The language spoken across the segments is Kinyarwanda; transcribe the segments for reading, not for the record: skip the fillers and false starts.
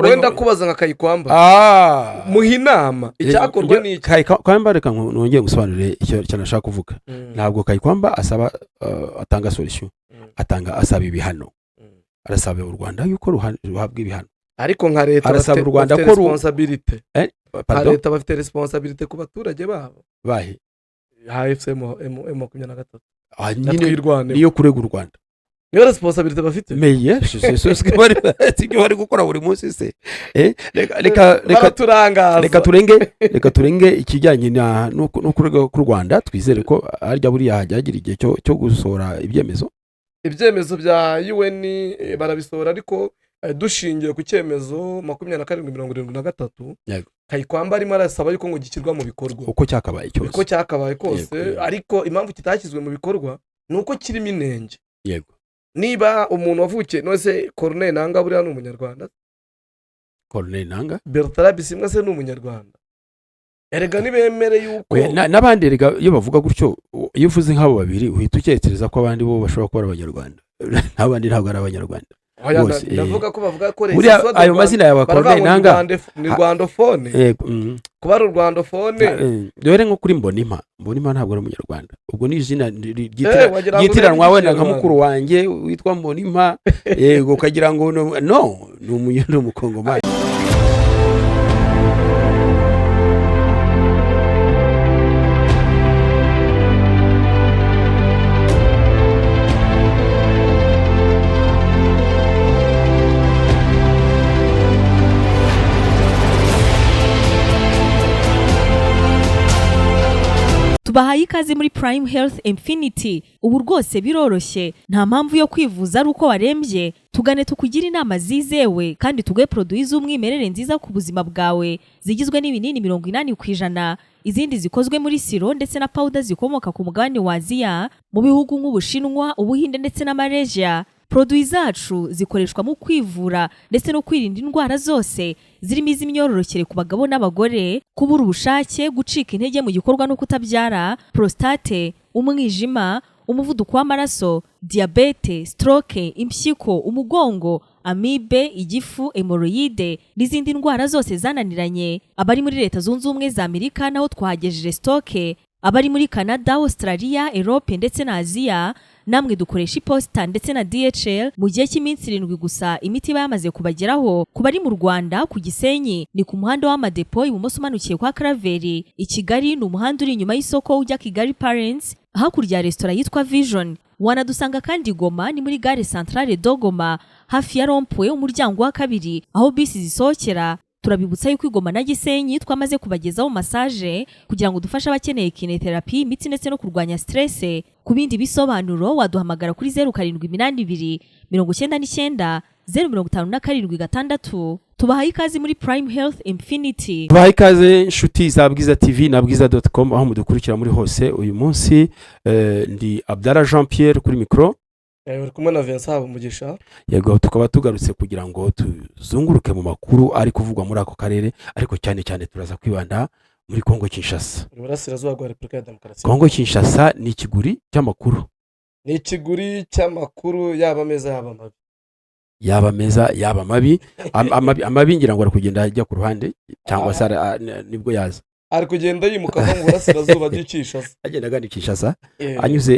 Wenda kubaza nka Kayikwamba, muha inama, icyakorwa ni iki? Kayikwamba, reka nongeye gusobanurire icyo nashaka kuvuga. Ntabwo Kayikwamba asaba, atanga solution, atanga, asaba ibihano. Arasaba u Rwanda yuko ruhabwa ibihano. Ariko nka leta Arasaba bafite u Rwanda bafite ko responsabilité nka Pardon? leta bafite responsabilité ku baturage babo. Bahe? AFC M23. Ah, na nyine Twirwaneho. Niyo kurega u Rwanda. Niyo responsabilité bafite. Meye sibyo bari gukora buri munsi se? Reka Baraturangaza. Reka turenge ikijyanye no kurega k'u Rwanda. Twizere ko harya buriya hajya hagira igihe cyo gusohora ibyemezo. Ibyemezo bya UN barabisohora, ariko dushingiye ku cyemezo 2773, Kayikwamba arimo arasaba yuko ngo gishyirwa mu bikorwa. Uko cyakabaye cyose. Uko cyakabaye kose. Ariko impamvu kitashyizwe mu bikorwa ni uko kirimo inenge. Niba umuntu wavukiye, none se Corneille Nanga buriya ni umunyarwanda? Corneille Nanga? Bertrand Bisimwa se ni umunyarwanda? Erega nibemere yuko Oya, n'abandi erega iyo bavuga gutyo, iyo uvuze nk'abo babiri uhita utekereza ko abandi bo bashobora kuba ari abanyarwanda. N'abandi ntabwo ari abanyarwanda Oya, bose, ndavuga ko bavuga ko Buriya Resistance ayo Rwanda- mazina ya ba baravuga Corneille ngo ni Nanga Ni rwandophone. Yego. Kuba ari rwandophone. Dore nko kuri Mbonimpa, Mbonimpa ntabwo ari umunyarwanda. Ubwo ni izina Wagira ngo ryitiranwa urebe wenda nka ikinyarwanda. mukuru wanjye witwa Mbonimpa, yego, ukagira ngo no ni umukongomani. Tubahaye ikaze muri Prime Health Infinity. Ubu rwose biroroshye, nta mpamvu yo kwivuza ari uko warembye. Tugane tukugire inama zizewe kandi tuguhe produits z'umwimerere nziza ku buzima bwawe, zigizwe n'ibinini 80%, izindi zikozwe muri siro ndetse na powder zikomoka ku mugabane wa Aziya, mu bihugu nk'Ubushinwa, Ubuhinde ndetse na Malaysia. Produits zacu zikoreshwa mu kwivura ndetse no kwirinda indwara zose zirimo iz'imyororokere ku bagabo n'abagore, kubura ubushake, gucika intege mu gikorwa no kutabyara, prostate, umwijima, umuvuduko w'amaraso, diyabete, stroke, impyiko, umugongo, amibe, igifu, hémorroïdes n'izindi ndwara zose zananiranye. Abari muri Leta Zunze Ubumwe za Amerika naho twahagejeje stock. Abari muri Canada, Australia, Europe ndetse na Aziya, namwe dukoresha iposita ndetse na DHL. Mu gihe cy'iminsi 7 gusa imiti iba yamaze kubageraho. Ku bari mu Rwanda, ku Gisenyi ni ku muhanda w'Amadepo, ibumoso umanukiye kwa Karaveri. I Kigali ni umuhanda uri inyuma y'isoko ujya Kigali Parents, hakurya ya resitora yitwa Vision. Wanadusanga kandi i Goma, ni muri gare Centrale de Goma, hafi ya rond-point, umuryango wa kabiri aho bisi zisohokera. Turabibutsa yuko i Goma na Gisenyi twamaze kubagezaho massage kugira ngo dufashe abakeneye kinésithérapie, imitsi ndetse no kurwanya stress. Ku bindi bisobanuro waduhamagara kuri 0782 99 0576. Tubahaye ikaze muri Prime Health Infinity. Tubahaye ikaze, inshuti za Bwiza TV na bwiza.com, aho mudukurikira muri hose. Uyu munsi ndi Abdara Jean Pierre kuri mikoro. Uri kumwe na Vincent Habumugisha. Yego, tukaba tugarutse kugira ngo tuzunguruke mu makuru ari kuvugwa muri ako karere, ariko cyane cyane turaza kwibanda muri Kongo Kinshasa. Iburasirazuba bwa Repubulika ya Demokarasi. Kongo Kinshasa ni ikiguri cy'amakuru. Ni ikiguri cy'amakuru, yaba meza yaba mabi. Yaba meza yaba mabi. Amabi ngira ngo ari kugenda ajya ku ruhande cyangwa se nibwo yaza. Ari kugenda yimuka ava mu burasirazuba ajya i Kinshasa. Agenda agana i Kinshasa,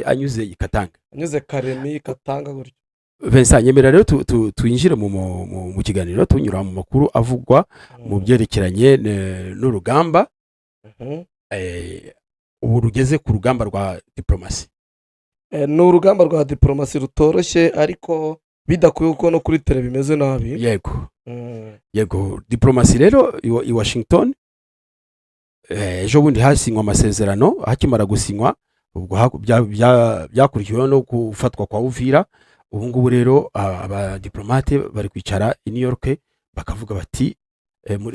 anyuze i Katanga. Anyuze Karemi, Katanga gutyo. Vincent, nyemera rero twinjire mu kiganiro tunyura mu makuru avugwa mu byerekeranye n'urugamba, ubu rugeze ku rugamba rwa diplomasi. Ni urugamba rwa diporomasi rutoroshye, ariko bidakwiye kuko no kuri terrain bimeze nabi. Yego, diplomasi rero i Washington, ejo bundi hasinywa amasezerano. Hakimara gusinywa, ubwo byakurikiweho no gufatwa kwa Uvira. Ubu ngubu rero abadiplomate bari kwicara i New York bakavuga bati,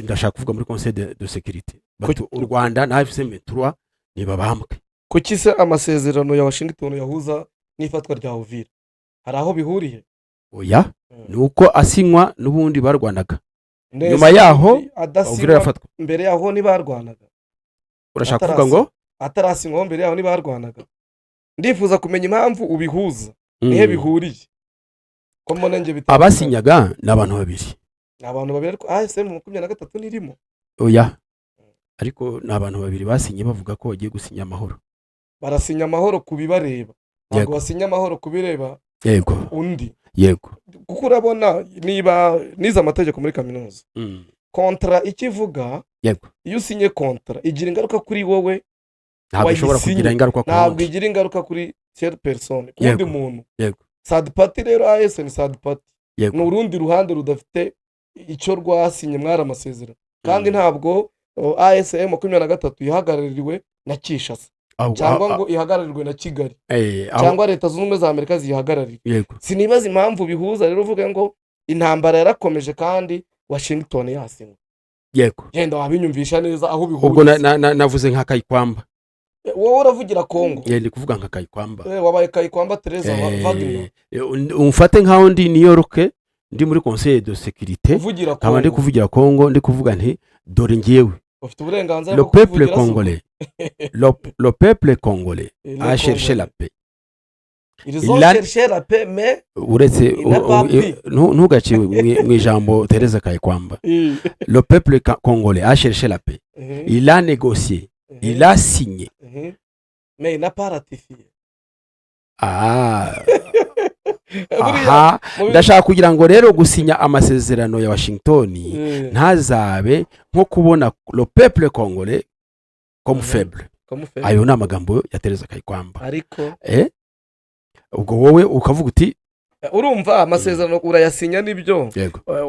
ndashaka kuvuga muri Conseil de sécurité, bati u Rwanda na AFC M23 nibabambwe. Kuki se amasezerano ya Washington yahuza n'ifatwa rya Uvira? Hari aho bihuriye? Oya, ni uko asinywa n'ubundi barwanaga. Neza, Nyuma yaho, adasinywa, Uvira irafatwa. Mbere yaho ntibarwanaga? Urashaka kuvuga ngo Atarasinywaho, mbere yaho ntibarwanaga? Ndifuza kumenya impamvu ubihuza, nihe bihuriye, ko mbona njye bitandukanye. Abasinyaga ni abantu babiri. Ni abantu babiri, ariko AFC M23 ntirimo. Oya, ariko ni abantu babiri basinye bavuga ko bagiye gusinya amahoro. Barasinya amahoro ku bibareba, ntabwo basinya amahoro ku bireba undi. Kuko urabona, niba nize amategeko muri kaminuza, contrat icyo ivuga, iyo usinye contrat igira ingaruka kuri wowe Ntabwo ishobora wayisinye. kugira ingaruka ku Ntabwo wundi. igira ingaruka kuri tiers personne, ku wundi muntu. Third party rero, AS ni third party, ni urundi ruhande rudafite icyo rwasinye mwari amasezerano, kandi ntabwo AFC M23 ihagarariwe na Kinshasa cyangwa ngo ihagararirwe na Kigali cyangwa Leta Zunze Ubumwe za Amerika ziyihagarariye. Sinibaza impamvu bihuza rero, uvuge ngo intambara yarakomeje kandi Washington yasinywe. Genda wabinyumvisha neza aho Ubwo bihuriza. navuze nka Kayikwamba. Wowe uravugira Kongo. Ndi kuvuga nka Kayikwamba. Wabaye Kayikwamba Tereza Wagner. Umfate nkaho ndi New York, ndi muri Conseil de sécurité, Uvugira nkaba ndi Kongo. kuvugira Kongo, ndi kuvuga nti: "Dore ngewe." Ufite uburenganzira Le bwo peuple kuvugira se? congolais, le peuple congolais Le a cherché Congolais. la paix. Ils ont cherché la paix, mais Uretse il n'a pas pu. Ntugaciwe mu ijambo, Tereza Kayikwamba. Le peuple congolais a cherché la paix, il a négocié, il a signé. Mais il n'a pas ratifié. Ah. Buriya, Aha ndashaka kugira ngo rero gusinya amasezerano ya Washington ntazabe nko kubona le peuple congolais comme faible. Comme faible. Ayo ni amagambo ya Tereza Kayikwamba. Ariko Ubwo wowe ukavuga uti Urumva, amasezerano urayasinya nibyo.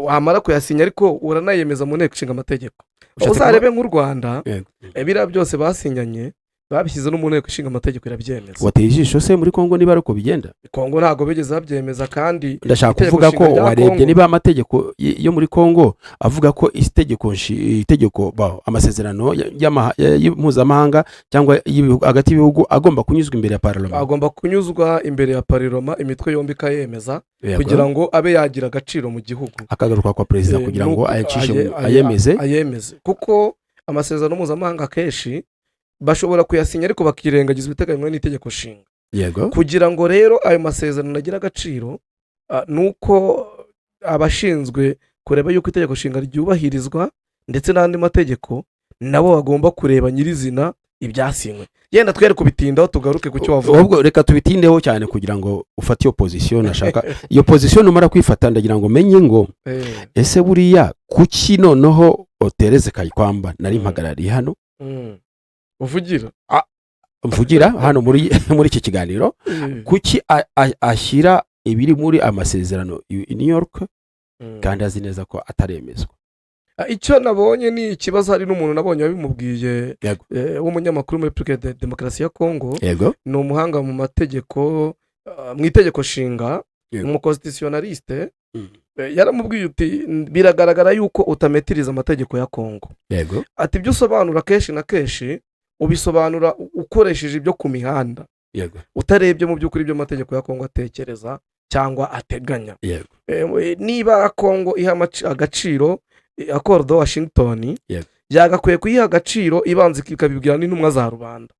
Wamara kuyasinya, ariko uranayemeza mu Nteko Ishinga Amategeko. Ushatse Uzarebe nk'u Rwanda, biriya byose basinyanye babishyize no mu Nteko Ishinga Amategeko, irabyemeza. Wateye ijisho se muri Kongo niba ari uko bigenda? Kongo ntabwo bigeze babyemeza kandi Ndashaka itegeko kuvuga ko nshinga rya warebye Kongo. niba amategeko yo muri Kongo avuga ko itegeko amasezerano mpuzamahanga cyangwa hagati y'ibihugu agomba kunyuzwa imbere ya parlement. Agomba kunyuzwa imbere ya parlement, imitwe yombi ikayemeza, kugira ngo abe yagira agaciro mu gihugu. Akagaruka kwa perezida kugira ngo Nuko ayacishe ayemeze. Ayemeze, kuko amasezerano mpuzamahanga akenshi bashobora kuyasinya ariko bakirengagiza ibiteganywa n'itegeko nshinga. Kugira ngo rero ayo masezerano agire agaciro, ni uko abashinzwe kureba yuko itegeko nshinga ryubahirizwa ndetse n'andi mategeko nabo bagomba kureba nyirizina ibyasinywe. Yenda twere kubitindaho, tugaruke ku cyo wavuga. Ahubwo reka tubitindeho cyane kugira ngo ufate iyo position. Nashaka iyo position numara kwifata, ndagira ngo menye ngo ese buriya kuki noneho Tereze Kayikwamba nari mpagarariye hano, Uvugira. Mvugira hano muri iki kiganiro, kuki ashyira ibiri muri amasezerano i New York kandi azi neza ko ataremezwa? Icyo nabonye ni ikibazo, hari n'umuntu nabonye wabimubwiye, w'umunyamakuru muri Repubulika ya Demokarasi ya Kongo. Ni umuhanga mu mategeko, mu itegeko nshinga, umuconstitutionnaliste. Yaramubwiye uti: "Biragaragara yuko utametiriza amategeko ya Kongo." Ati: "Ibyo usobanura kenshi na kenshi ubisobanura ukoresheje ibyo ku mihanda, utarebye mu by'ukuri ibyo amategeko ya Kongo atekereza cyangwa ateganya." Niba Kongo iha agaciro accord de Washington, yagakwiye kuyiha agaciro ibanza ikabibwira n'intumwa za rubanda,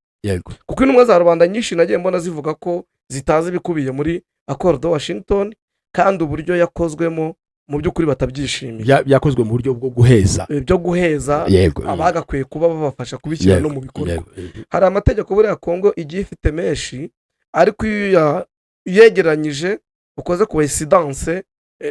kuko intumwa za rubanda nyinshi nagiye mbona zivuga ko zitazi ibikubiye muri accord de Washington, kandi uburyo yakozwemo mu by'ukuri batabyishimiye. Byakozwe mu buryo bwo guheza. Byo guheza abagakwiye kuba babafasha kubishyira no mu bikorwa. Hari amategeko buriya Kongo igiye ifite menshi, ariko iyo uyegeranyije ukoze coïncidence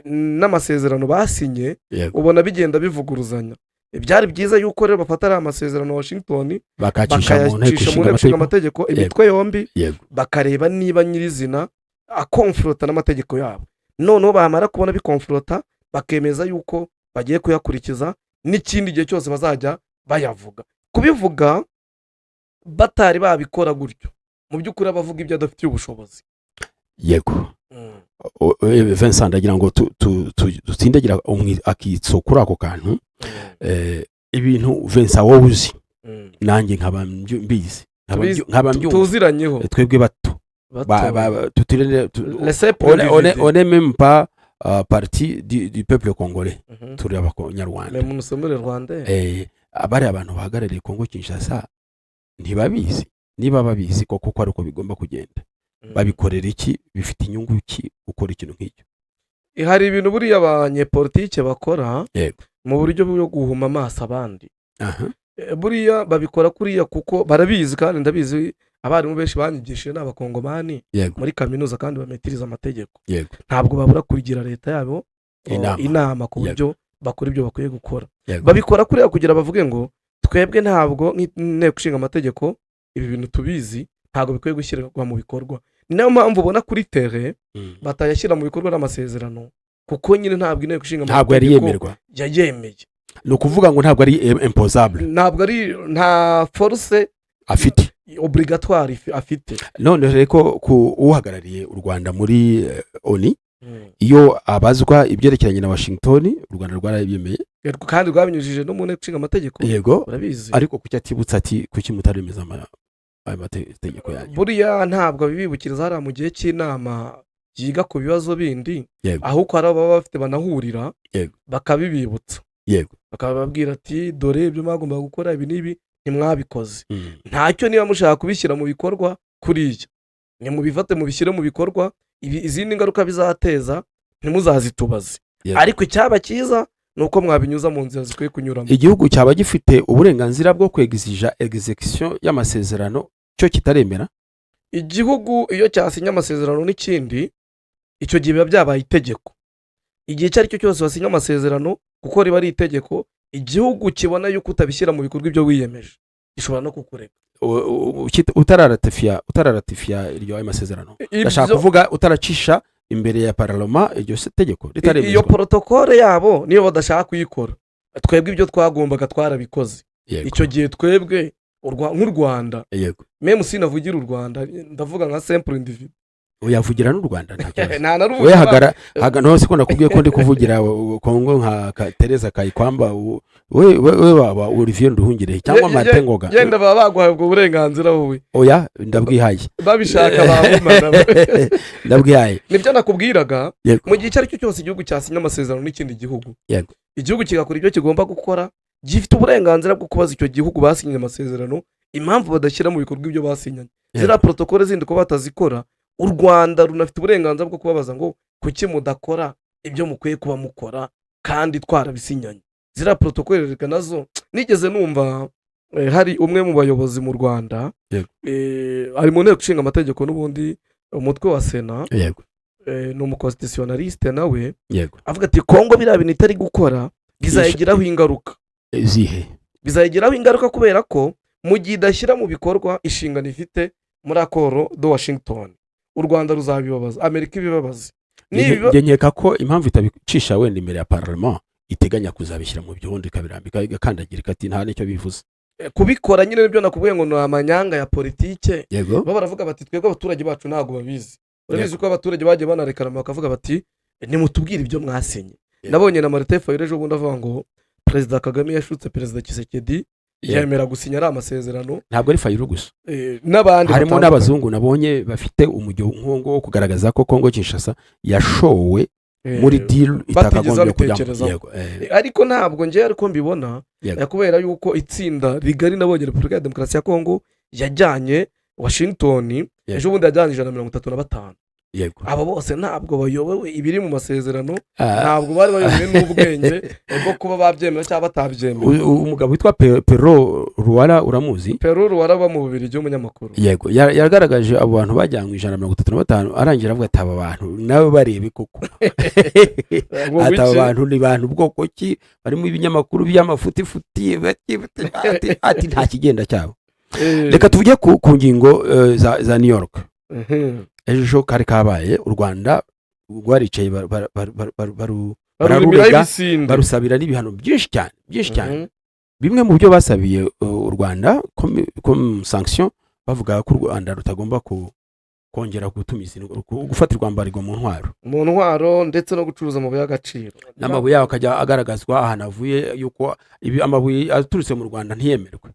n'amasezerano basinye, ubona bigenda bivuguruzanya. Byari byiza yuko rero bafata ariya masezerano ya Washington bakacisha mu Nteko bakayacisha mu Ishinga Nteko Ishinga Amategeko. Amategeko, imitwe yombi, bakareba niba nyirizina akonfurota n'amategeko yabo. Noneho bamara kubona bikonfurota, bakemeza yuko bagiye kuyakurikiza n'ikindi gihe cyose bazajya bayavuga. Kubivuga batari babikora gutyo, mu by'ukuri abavuga ibyo adafitiye ubushobozi. Yego. Vincent, ndagira ngo dutsindagira akitso kuri ako kantu. Ibintu Vincent wowe uzi, nanjye nkaba mbizi, nkaba mbyumva, Tuziranyeho. Twebwe bato Bato. Tutirende Les simples individus. On est même pas partie du peuple congolais. Turi Abanyarwanda. Mais nous sommes les Rwandais. Abari abantu bahagarariye Kongo Kinshasa ntibabizi. Niba babizi koko ko ari uko bigomba kugenda, babikorera iki? Bifite inyungu ki gukora ikintu nk'icyo? Hari ibintu buriya abanyepolitike bakora mu buryo bwo guhuma amaso abandi. Buriya babikora kuriya kuko barabizi, kandi ndabizi, abarimu benshi banyigishije ni Abakongomani muri kaminuza kandi bametiriza amategeko. Ntabwo babura kugira leta yabo Inama. inama ku buryo bakora ibyo bakwiye gukora. Babikora kuriya kugira bavuge ngo twebwe ntabwo nk'inteko ishinga amategeko ibi bintu tubizi, ntabwo bikwiye gushyirwa mu bikorwa. Ni nayo mpamvu ubona kuri terrain batayashyira mu bikorwa n'amasezerano, kuko nyine ntabwo inteko ishinga Ntabwo yari amategeko yemerwa. yayemeye. Ni ukuvuga ngo ntabwo ari imposable. Ntabwo ari, nta force afite obligatoire afite. None rero ko ku uhagarariye u Rwanda muri ONU, iyo abazwa ibyerekeranye na Washington, u Rwanda rwarabyemeye. Kandi rwabinyujije no mu nteko ishinga amategeko. Urabizi. Ariko kuki atibutsa ati kuki mutaremeza ayo mategeko yanyu? Buriya ntabwo abibibukiriza hariya mu gihe cy'inama yiga ku bibazo bindi, ahubwo hari ababa bafite banahurira bakabibibutsa, bakababwira ati dore ibyo mwagombaga gukora ibi n'ibi ntimwabikoze. Ntacyo, niba mushaka kubishyira mu bikorwa kuriya, nimubifate mubishyire mu bikorwa, ibi izindi ngaruka bizateza ntimuzazitubaze. Ariko icyaba cyiza ni uko mwabinyuza mu nzira zikwiye kunyuramo. Igihugu cyaba gifite uburenganzira bwo kwegizija exécution y'amasezerano cyo kitaremera? Igihugu iyo cyasinye amasezerano n'ikindi, icyo gihe biba byabaye itegeko. Igihe icyo ari cyo cyose wasinye amasezerano, kuko riba ari itegeko, igihugu kibona yuko utabishyira mu bikorwa ibyo wiyemeje, gishobora no kukureka. Utararatifiya iryo ayo masezerano, ndashaka kuvuga utaracisha imbere ya parlement iryo tegeko Iyo ritaremezwa. protocole yabo niyo badashaka kuyikora. Twebwe ibyo twagombaga twarabikoze. Icyo gihe twebwe nk'u Rwanda, même sinavugira u Rwanda, ndavuga nka simple individu. Uyavugira n'u Rwanda, nta kibazo. Nta na We ruvuga. hagara ntose ko nakubwiye ko ndi kuvugira Kongo nka Tereza Kayikwamba, we waba Olivier Nduhungirehe cyangwa Martin Ngoga. Yenda baba baguhaye ubwo burenganzira wowe. Oya, ndabwihaye. Babishaka bagumana. Ndabwihaye. Nibyo nakubwiraga. Mu gihe icyo ari cyo cyose igihugu cyasinye amasezerano n'ikindi gihugu, igihugu kigakora ibyo kigomba gukora, gifite uburenganzira bwo kubaza icyo gihugu basinye amasezerano impamvu badashyira mu bikorwa ibyo basinyanye. Ziriya protocole zindi kuba batazikora, u Rwanda runafite uburenganzira bwo kubabaza ngo kuki mudakora ibyo mukwiye kuba mukora kandi twarabisinyanye? Ziriya protocole reka nazo nigeze numva hari umwe mu bayobozi mu Rwanda, ari mu nteko ishinga amategeko n'ubundi umutwe wa Sena, ni umuconstitutionnaliste nawe, avuga ati Kongo biriya bintu itari gukora bizayigiraho ingaruka. Zihe? Bizayigiraho ingaruka kubera ko mu gihe idashyira mu bikorwa inshingano ifite muri accord de Washington, u Rwanda ruzabibabaza, Amerika ibibabaze. Njye nkeka ko impamvu itabicisha wenda imbere ya parlement, iteganya kuzabishyira mu byondo, ikabirambika, igakandagira, ikati nta n'icyo bivuze. Kubikora nyine nibyo nakubwiye ngo ni amanyanga ya politike. Bo baravuga bati twebwe abaturage bacu ntabwo babizi. Urabizi ko abaturage bagiye banarekarama bakavuga bati nimutubwire ibyo mwasinye. Nabonye na Martin Fayulu ejo bundi avuga ngo Perezida Kagame yashutse Perezida Tshisekedi yemera gusinya ari amasezerano. Ntabwo ari Fayulu gusa. N'abandi Harimo batandukanye. n'abazungu nabonye bafite umujyo nk'uwo wo kugaragaza ko Kongo Kinshasa yashowe muri deal batigeze itakagombye kujyamo. babitekerezaho. Ariko ntabwo njyewe ariko mbibona, kubera yuko itsinda rigari nabonye Repubulika ya Demokarasi ya Kongo yajyanye Washington, ejo bundi yajyanye 135. Abo bose ntabwo bayobewe ibiri mu masezerano. Ntabwo bari bayobewe n'ubwenge bwo kuba babyemera cyangwa batabyemera. Umugabo witwa Pero Ruwara, uramuzi? Pero Ruwara mu Bubirigi w'umunyamakuru. Yego, yagaragaje abo bantu bajyanywe 135, arangira avuga ati aba bantu nawe barebe koko, Ngo ati aba wiki? bantu ni bantu bwoko ki, barimo ibinyamakuru by'amafutifuti, ati nta kigenda cyabo. Reka tuvuge ku ngingo za New York. Ejo kari kabaye, u Rwanda rwaricaye Barurumiraho bararurega, ibisinde. barusabira n'ibihano byinshi cyane, byinshi cyane. Bimwe mu byo basabiye u Rwanda comme sanction, bavuga ko u Rwanda rutagomba kongera gutumiza gufatirwa embargo mu ntwaro. Mu ntwaro ndetse no gucuruza amabuye y'agaciro. N'amabuye yaho akajya agaragazwa ahantu avuye, yuko amabuye aturutse mu Rwanda ntiyemerwe.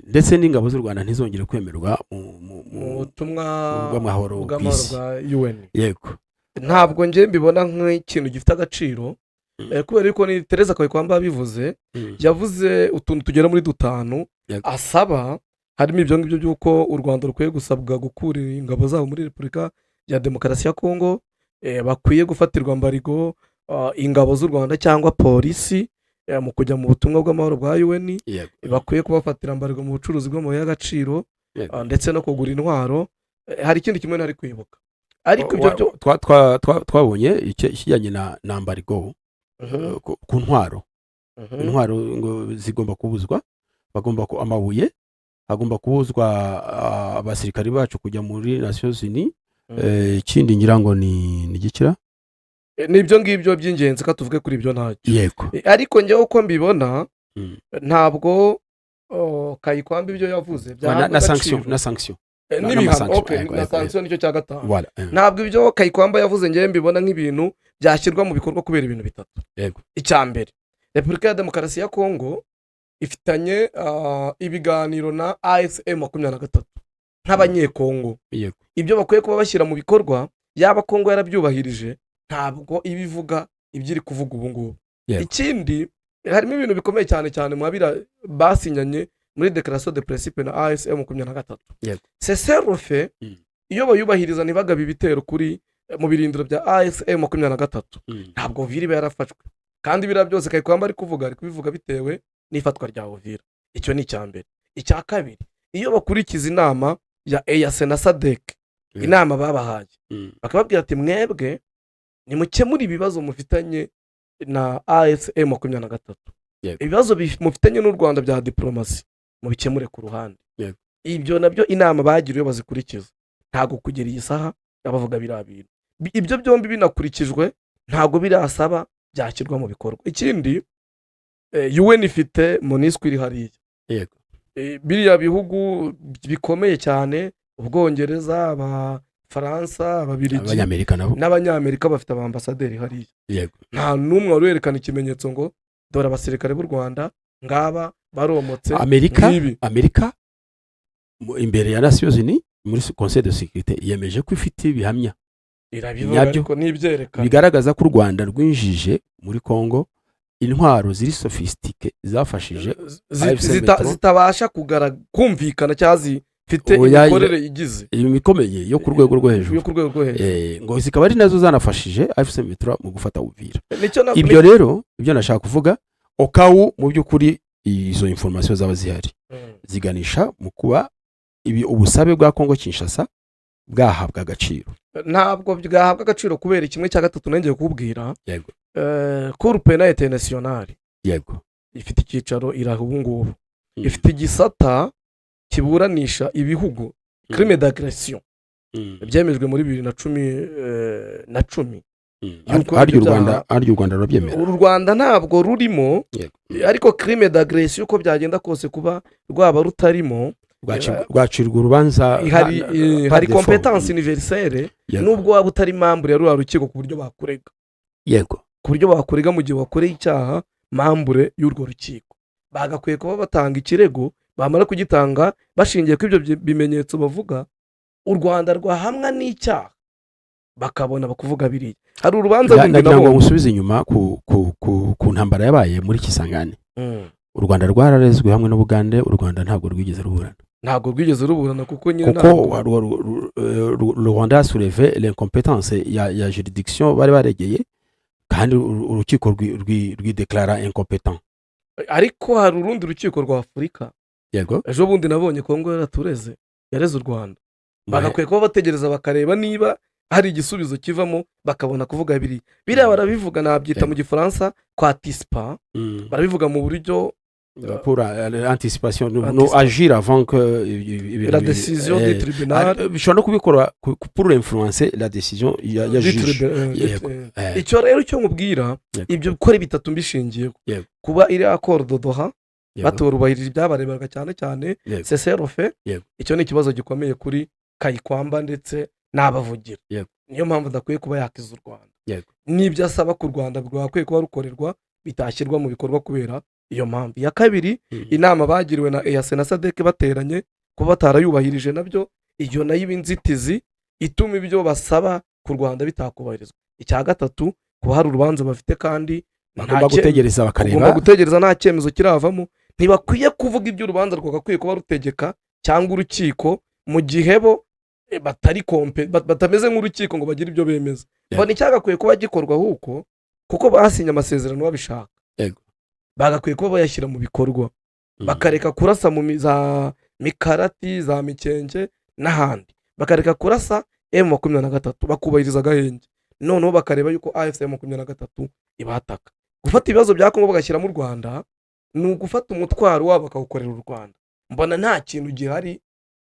Ndetse n'ingabo z'u Rwanda ntizongere kwemerwa mu butumwa bw'amahoro ku bw'amahoro isi. bwa UN. Ntabwo njye mbibona nk'ikintu gifite agaciro, kubera yuko ni Tereza Kayikwamba yabivuze. Yavuze utuntu tugera muri dutanu asaba, harimo ibyo ngibyo by'uko u Rwanda rukwiye gusabwa gukura ingabo zabo muri Repubulika ya Demokarasi ya Kongo. Bakwiye gufatirwa embargo ingabo z'u Rwanda cyangwa polisi mu kujya mu butumwa bw'amahoro bwa UN, bakwiye kubafatira embargo mu bucuruzi bw'amabuye y'agaciro, ndetse no kugura intwaro. Hari ikindi kimwe ntari kwibuka, ariko ibyo byo Twabonye ikijyanye na embargo ku ntwaro. Intwaro ngo zigomba kubuzwa, bagomba ku amabuye hagomba kubuzwa, abasirikari bacu kujya muri Nations Unies. Ikindi ngira ngo ni gikira. Ni ibyo ngibyo by'ingenzi ko tuvuge kuri ibyo ntacyo. Ariko njyewe uko mbibona, ntabwo, oh, Kayikwamba ibyo yavuze na, byahabwa na sanction agaciro. Na sanction N'ibihano, n'amasanction, okay, yego, na yego, sanction nicyo cya gatanu. Voilà. Ntabwo ibyo Kayikwamba yavuze ngewe mbibona nk'ibintu byashyirwa mu bikorwa kubera ibintu bitatu. Icya mbere, Repubulika ya Demokarasi ya Kongo ifitanye ibiganiro na AFC M23 nk'Abanyekongo. Ibyo bakwiye kuba bashyira mu bikorwa, yaba Kongo yarabyubahirije, ntabwo iba ivuga ibyo iri kuvuga ubu ngubu. Ikindi, harimo ibintu bikomeye cyane cyane mu bira basinyanye muri déclaration de principe na AFC M23. Cessez-le-feu, iyo bayubahiriza ntibagabe ibitero kuri mu birindiro bya AFC M23, ntabwo Uvira iba yarafashwe. Kandi biriya byose Kayikwamba ari kuvuga, ari kubivuga bitewe n'ifatwa rya Uvira. Icyo ni icya mbere. Icya kabiri, iyo bakurikiza inama ya EAC na SADC, inama babahaye, bakababwira ati: "Mwebwe nimukemure ibibazo mufitanye na AFC M23, ibibazo mufitanye n'u Rwanda bya diporomasi mubikemure ku ruhande." Ibyo nabyo inama bagiriwe iyo bazikurikiza, ntabwo kugera iyi saha bavuga biriya bintu. Ibyo byombi binakurikijwe, ntabwo birasaba byashyirwa mu bikorwa. Ikindi, UN ifite MONUSCO iri hariya. Biriya bihugu bikomeye cyane, Ubwongereza, Abafaransa, Ababiligi, Abanyamerika nabo. n'Abanyamerika bafite abambasaderi hariya. Nta n'umwe wari werekana ikimenyetso ngo dore abasirikare b'u Rwanda ngaba baromotse Amerika, nk'ibi. Amerika imbere ya Nations Unies muri Conseil de sécurité yemeje ko ifite ibihamya Irabivuga, nyabyo ariko ntibyerekana. bigaragaza ko u Rwanda rwinjije muri Congo intwaro ziri sophistiquées zafashije AFC Metro. Zitabasha kumvikana cyangwa zifite Oya, imikorere igize imikomeye yo ku rwego rwo hejuru. Yo ku rwego rwo hejuru. Ngo zikaba ari nazo zanafashije AFC Metro mu gufata Uvira. Nicyo Ibyo rero, ibyo nashaka kuvuga, okawu mu by'ukuri izo information zaba zihari ziganisha mu kuba ibi ubusabe bwa Congo Kinshasa bwahabwa agaciro. Ntabwo bwahabwa agaciro kubera kimwe cya gatatu nongeye kukubwira. Cour pénale internationale ifite icyicaro iraha ubu ngubu, ifite igisata kiburanisha ibihugu crime d'agression, byemejwe muri bibiri na cumi na cumi yuko Harya u ibyo Rwanda, byaha- harya u Rwanda rurabyemera? U Rwanda ntabwo rurimo, ariko crime d'agression, uko byagenda kose, kuba rwaba rutarimo, Rwacirwa urubanza hari par hari défaut. compétence universelle, nubwo waba utari membre ya ruriya rukiko, ku buryo bakurega, ku buryo bakurega mu gihe wakoreye icyaha membre y'urwo rukiko. Bagakwiye kuba batanga ikirego, bamara kugitanga bashingiye kuri ibyo bimenyetso bavuga, u Rwanda rwahamwa n'icyaha bakabona bakuvuga biriya. Hari urubanza rundi Nagira ngo nabonye. ngusubize inyuma ku ntambara yabaye muri Kisangani. U Rwanda rwararezwe hamwe n'Ubugande, u Rwanda ntabwo rwigeze ruburana. Ntabwo rwigeze ruburana kuko nyine Kuko ntabwo le Rwanda a soulevé l'incompétence ya juridiction bari baregeye, kandi urukiko rwideklara incompétent. Ariko hari urundi rukiko rwa Afurika. Ejo bundi nabonye Kongo yaratureze, yareze u Rwanda. Bagakwiye kuba bategereza bakareba niba hari igisubizo kivamo, bakabona kuvuga biriya. Biriya barabivuga, nabyita mu Gifaransa kwanticipa. Barabivuga mu buryo Pour l'anticipation, nous Anticipation. agir avant que ibintu la décision du tribunal. Bishobora no kubikora pour influencer la décision ya du juge. Icyo rero icyo nkubwira, ibyo gukora bitatu mbishingiyeho, kuba iri accord de Doha batorubahirije ibyabarebaga cyane cyane cessez-le-feu, icyo ni ikibazo gikomeye kuri Kayikwamba ndetse n'abavugira. Niyo mpamvu adakwiye kuba yakiza u Rwanda. N'ibyo asaba ku Rwanda rwakwiye kuba rukorerwa bitashyirwa mu bikorwa kubera iyo mpamvu. Iya kabiri, inama bagiriwe na EAC na SADC bateranye, kuba batarayubahirije nabyo, iyo nayo iba inzitizi ituma ibyo basaba ku Rwanda bitakubahirizwa. Icya gatatu, kuba hari urubanza bafite kandi Bagomba gutegereza bagomba bakareba. gutegereza, nta cyemezo kiravamo. Ntibakwiye kuvuga ibyo urubanza rwagakwiye kuba rutegeka cyangwa urukiko mu gihe bo batari batameze nk'urukiko ngo bagire ibyo bemeza. Mbona icyagakwiye kuba gikorwa ahubwo, kuko basinye amasezerano babishaka, bagakwiye kuba bayashyira mu bikorwa, bakareka kurasa mu za Mikarati, za Mikenke n'ahandi, bakareka kurasa M23, bakubahiriza agahenge, noneho bakareba yuko AFC M23 ibataka. Gufata ibibazo bya Kongo bagashyira mu Rwanda ni ugufata umutwaro wabo bakawukorera u Rwanda. Mbona nta kintu gihari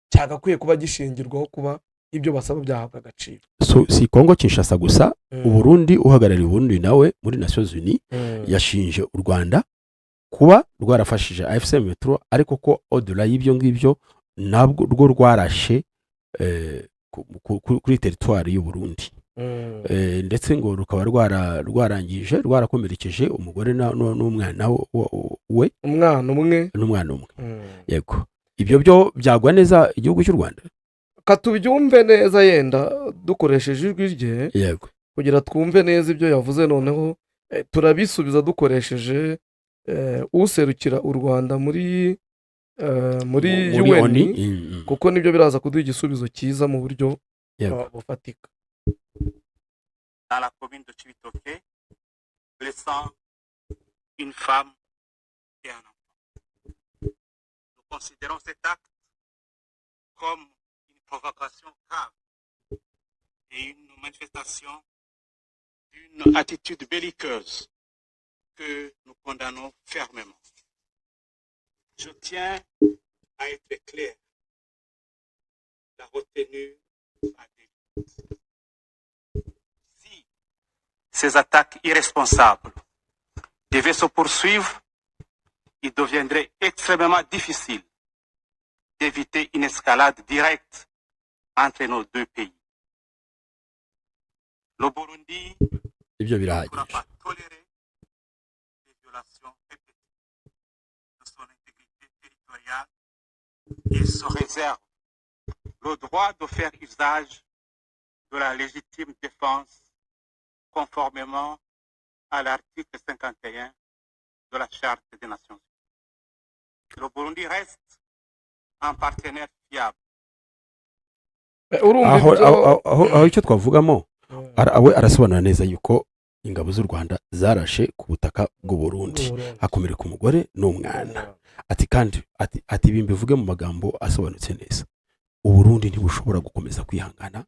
cyagakwiye kuba gishingirwaho kuba ibyo basaba byahabwa agaciro. So, si Kongo Kinshasa gusa. Uburundi, uhagarariye Uburundi nawe muri Nations Unies yashinje u Rwanda kuba rwarafashije AFC M23, ariko ko au-delà y'ibyo ngibyo nabwo rwo rwarashe kuri territoire y'u Burundi, ndetse ngo rukaba rwarangije rwarakomerekeje umugore n'umwana we. Umwana umwe. N'umwana umwe. Yego, ibyo byo byagwa neza igihugu cy'u Rwanda. Katubyumve neza yenda dukoresheje ijwi rye kugira twumve neza ibyo yavuze, noneho turabisubiza dukoresheje userukira u Rwanda muri Muri UN, ONU. Kuko nibyo biraza kuduha igisubizo cyiza mu buryo bufatika. Dans la commune de Cibitoke, blessant une femme et un enfant. Nous considérons cet acte comme une provocation grave et une manifestation d'une attitude belliqueuse que nous condamnons fermement. Je tiens à être clair. La retenue a des limites. Si ces attaques irresponsables devaient se poursuivre, il deviendrait extrêmement difficile d'éviter une escalade directe entre nos deux pays. Le Burundi Ibyo ne birahagije. pourra pas tolérer des violations répétées de son intégrité territoriale et se réserve le droit de faire usage de la légitime défense conformément à l'article 51 de la Charte des Nations Unies. Le Burundi reste un partenaire fiable. Urumva Aho ibyo aho icyo twavugamo, we arasobanura neza yuko ingabo z'u Rwanda zarashe ku butaka bw'u Burundi, Burundi. hakomereka umugore n'umwana. Ati kandi ati ibi mbivuge mu magambo asobanutse neza, Uburundi ntibushobora gukomeza kwihangana.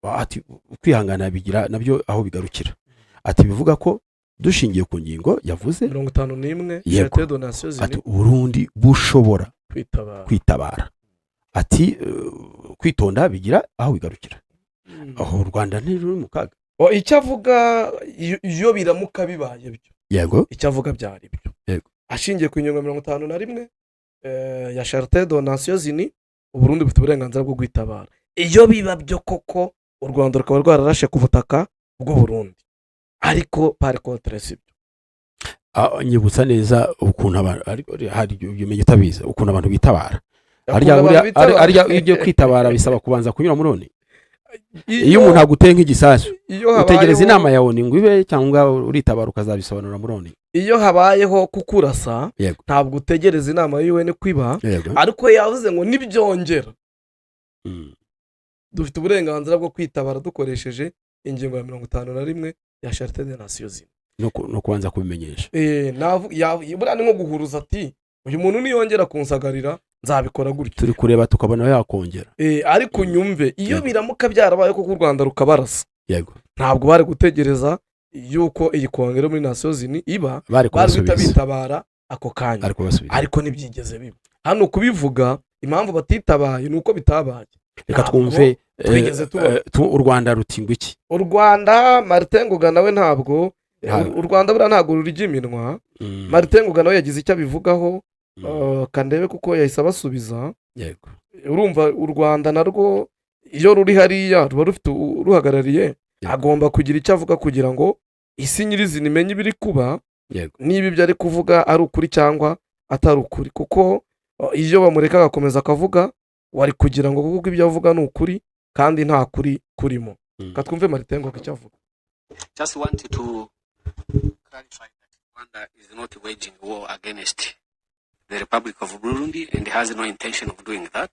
Ati kwihangana bigira nabyo aho bigarukira. Ati bivuga ko dushingiye ku ngingo yavuze 51 Yego. Charte des Nations Ati Unies, Uburundi bushobora kwitabara. Kwitabara. Ati kwitonda bigira aho bigarukira. Aho u Rwanda ntiruri mu kaga? O, icyo avuga, iyo biramuka bibaye byo, icyo avuga byari byo, ashingiye ku ngingo 51 ya Charte des Nations Unies, Uburundi bufite uburenganzira bwo kwitabara iyo biba byo koko, u Rwanda rukaba rwararashe ku butaka bw'Uburundi. Ariko par contre si byo. Ah, nyibutsa neza ukuntu abantu, ariko hari ibyo umenya utabizi, ukuntu abantu bitabara. Harya Ukuntu buriya abantu bitabara. Harya iyo ugiye kwitabara bisaba kubanza kunyura muri ONU? Iyo umuntu aguteye nk'igisasu, Iyo utegereza habayeho inama ya ONU ngo ibe, cyangwa uritabara ukazabisobanura muri ONU? Iyo habayeho kukurasa, ntabwo utegereza inama y'UN kwiba. Ariko yavuze ngo nibyongera, dufite uburenganzira bwo kwitabara dukoresheje ingingo ya 51 ya Charte des Nations Unies. No kubanza kubimenyesha. Buriya ni nko guhuruza, ati uyu muntu niyongera kunsagarira nzabikora gutyo. Turi kureba tukabona yakongera. Ariko nyumve, iyo biramuka byarabaye koko u Rwanda rukabarasa, ntabwo bari gutegereza yuko iyi kongere muri Nations Unies iba. Bari Bari guhita kubasubiza. bitabara ako kanya. Bari kubasubiza. Ariko ntibyigeze biba. Hano kubivuga, impamvu batitabaye ni uko bitabaye. Reka Ntabwo twumve twigeze tubona. U Rwanda ruti ngo iki? U Rwanda, Martin Ngoga nawe ntabwo u Rwanda buriya ntabwo rurya iminwa. Martin Ngoga nawe yagize icyo abivugaho. Kandebe kuko yahise abasubiza. Urumva u Rwanda narwo iyo ruri hariya ruba rufite uruhagarariye, agomba kugira icyo avuga kugira ngo isi nyirizina imenye ibiri kuba, niba ibyo ari kuvuga ari ukuri cyangwa atari ukuri, kuko iyo bamureka agakomeza akavuga wari kugira ngo kuko ibyo avuga ni ukuri kandi nta kuri kurimo. Katwumve Martin Ngoga icyo avuga. Just wanted to clarify that Rwanda is not waging war against the Republic of Burundi and has no intention of doing that.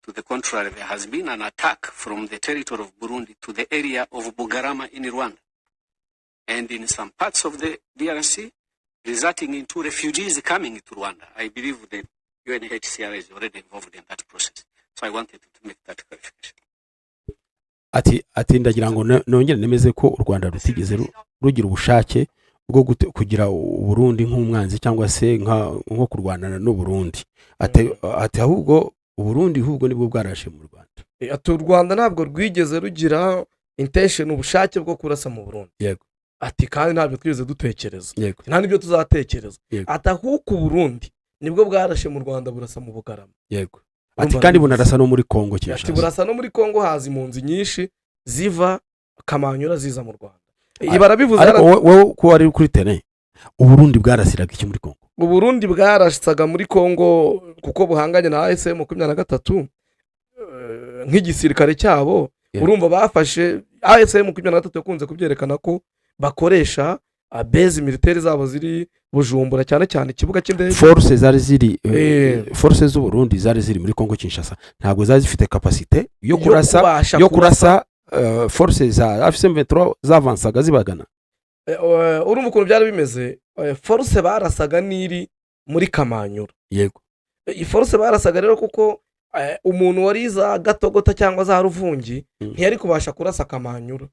To the contrary, there has been an attack from the territory of Burundi to the area of Bugarama in Rwanda and in some parts of the DRC, resulting into refugees coming to Rwanda. I believe the UNHCR is already involved in that process. So I wanted to make that clarification. Ati ndagira ngo nongere nemeze ko u Rwanda rutigeze rugira ubushake bwo kugira Uburundi nk'umwanzi cyangwa se nko kurwanana n'Uburundi. Ati ahubwo Uburundi ahubwo nibwo bwarashe mu Rwanda. Ati u Rwanda ntabwo rwigeze rugira intention, ubushake bwo kurasa mu Burundi. Ati kandi ntabyo twigeze dutekereza, nta n'ibyo tuzatekereza. Ati ahubwo Uburundi nibwo bwarashe mu Rwanda, burasa mu Bugarama. Ati Urumva kandi neza. Bunarasa no muri Kongo Ati Kinshasa. Burasa no muri Kongo, haza impunzi nyinshi ziva Kamanyura ziza mu Rwanda. Iyi barabivuze. Ariko wowe ko wari kuri terrain, Uburundi bwarasiraga iki muri Kongo? Uburundi bwarasaga muri Kongo kuko buhanganye na AFC 23 nk'igisirikare cyabo. Urumva bafashe AFC 23, yakunze kubyerekana ko bakoresha base militaire zabo ziri Bujumbura, cyane cyane ikibuga cy'indege. Force zari ziri force z'Uburundi zari ziri muri Kongo Kinshasa ntabwo zari zifite capacité yo kurasa kubasha yo kurasa force za AFC M23 zavansaga zibagana. Urumva ukuntu byari bimeze, force barasaga n'iri muri Kamanyura. Iyi force barasaga rero, kuko umuntu wari za Gatogota cyangwa za Ruvungi ntiyari kubasha kurasa Kamanyura.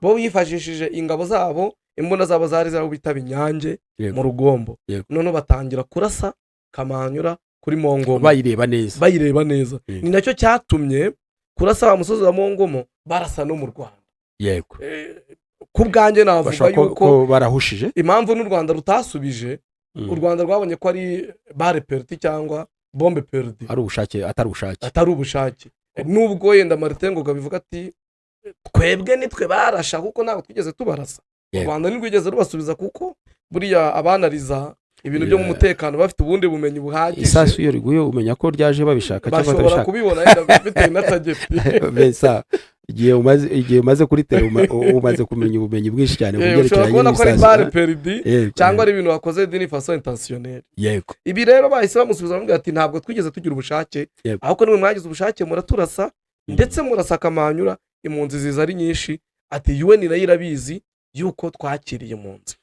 Bo bifashishije ingabo zabo, imbunda zabo zari zabo bita Inyange mu Rugombo. Noneho batangira kurasa Kamanyura kuri Mongomo. Bayireba neza. Bayireba neza. Ni nacyo cyatumye kurasa wa musozi wa Mongomo, barasa no mu Rwanda. Ku bwanjye navuga Bashobora yuko ko barahushije. impamvu n'u Rwanda rutasubije, u Rwanda rwabonye ko ari balle perdue cyangwa bombe perdue. Ari ubushake, atari ubushake. Atari ubushake, nubwo yenda Martin Ngoga bivuga ati twebwe nitwe barasha kuko ntabwo twigeze tubarasa. U Rwanda ntirwigeze rubasubiza, kuko buriya abanariza ibintu byo mu mutekano bafite ubundi bumenyi buhagije. Isasu iyo riguye umenya ko ryaje babishaka cyangwa Bashobora batabishaka. kubibona yenda bitewe na target. Vincent, igihe umaze kuritera umaze kumenya ubumenyi bwinshi cyane ku Ushobora byerekeranye kubona ko ari n'ibisasu. Balle perdue cyangwa ari ibintu wakoze d'une façon intentionnelle. Ibi rero bahise bamusubiza, bamubwira ati ntabwo twigeze tugira ubushake, ahubwo nimwe mwagize ubushake muraturasa, ndetse murasa Kamanyura, impunzi ziza ari nyinshi. Ati UN nayo irabizi yuko twakiriye impunzi.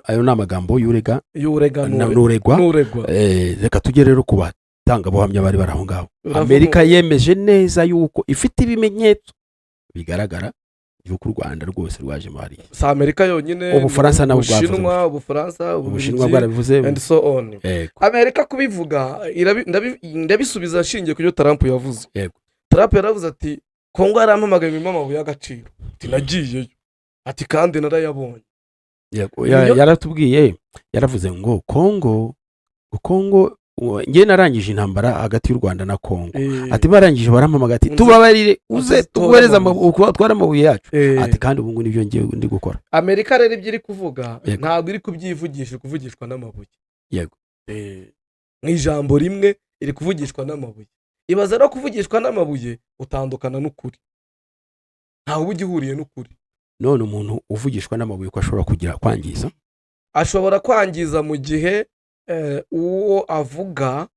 Ayo ni amagambo y'urega Y'urega n'uregwa. N'uregwa. Reka tujye rero ku batangabuhamya bari bari aho ngaho. Amerika yemeje neza yuko ifite ibimenyetso bigaragara yuko u Rwanda rwose rwaje hariya. Si Amerika yonyine. Ubufaransa nabwo bwavuze. Ubushinwa, Ubufaransa, Ubushinwa Ububiligi bwarabivuze. and so on. Amerika kubivuga ndabisubiza nshingiye ku byo Trump yavuze. Trump yaravuze ati Kongo yarampamagaye irimo amabuye y'agaciro, ati nagiyeyo, ati kandi narayabonye. Yego, yaratubwiye, yaravuze ngo Kongo njye narangije intambara hagati y'u Rwanda na Kongo. Ati barangije barampamagaye, ati tubabarire uze Uze tuguhereze amabuye. Utware amabuye yacu. Ati kandi ubu ngubu nibyo ngiye ndi gukora. Amerika rero ibyo iri kuvuga ntabwo iri kubyivugisha, iri kuvugishwa n'amabuye. Mu ijambo rimwe, iri kuvugishwa n'amabuye. Ibaze no kuvugishwa n'amabuye utandukana n'ukuri, ntawe uba ugihuriye n'ukuri. None umuntu uvugishwa n'amabuye ko ashobora kugira kwangiza? Ashobora kwangiza mu gihe uwo avuga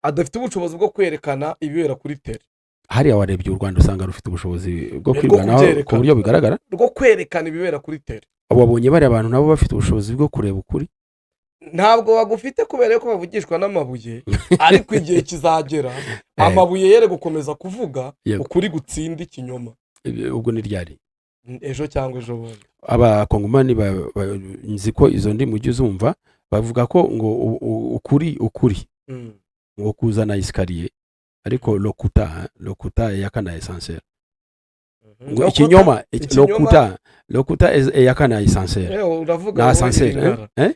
adafite ubushobozi bwo kwerekana ibibera kuri terrain. Hariya warebye u Rwanda usanga rufite ubushobozi bwo Bwo kwirwanaho ku kubyerekana. buryo bugaragara. Rwo kwerekana ibibera kuri terrain. Wabonye bariya bantu nabo bafite ubushobozi bwo kureba ukuri? Ntabwo bagufite kubera ko bavugishwa n'amabuye, ariko igihe kizagera amabuye yere gukomeza kuvuga, ukuri gutsinda ikinyoma. Ubwo ni ryari? Ejo cyangwa ejo bundi. Abakongomani nzi ko izo ndimi ujya uzumva bavuga ko ngo ukuri ngo kuzana escalier, ariko lokuta eyaka na ascenseur, ngo ikinyoma lokuta eyaka na ascenseur. Uravuga Na wowe ascenseur. Ilingara. Eh?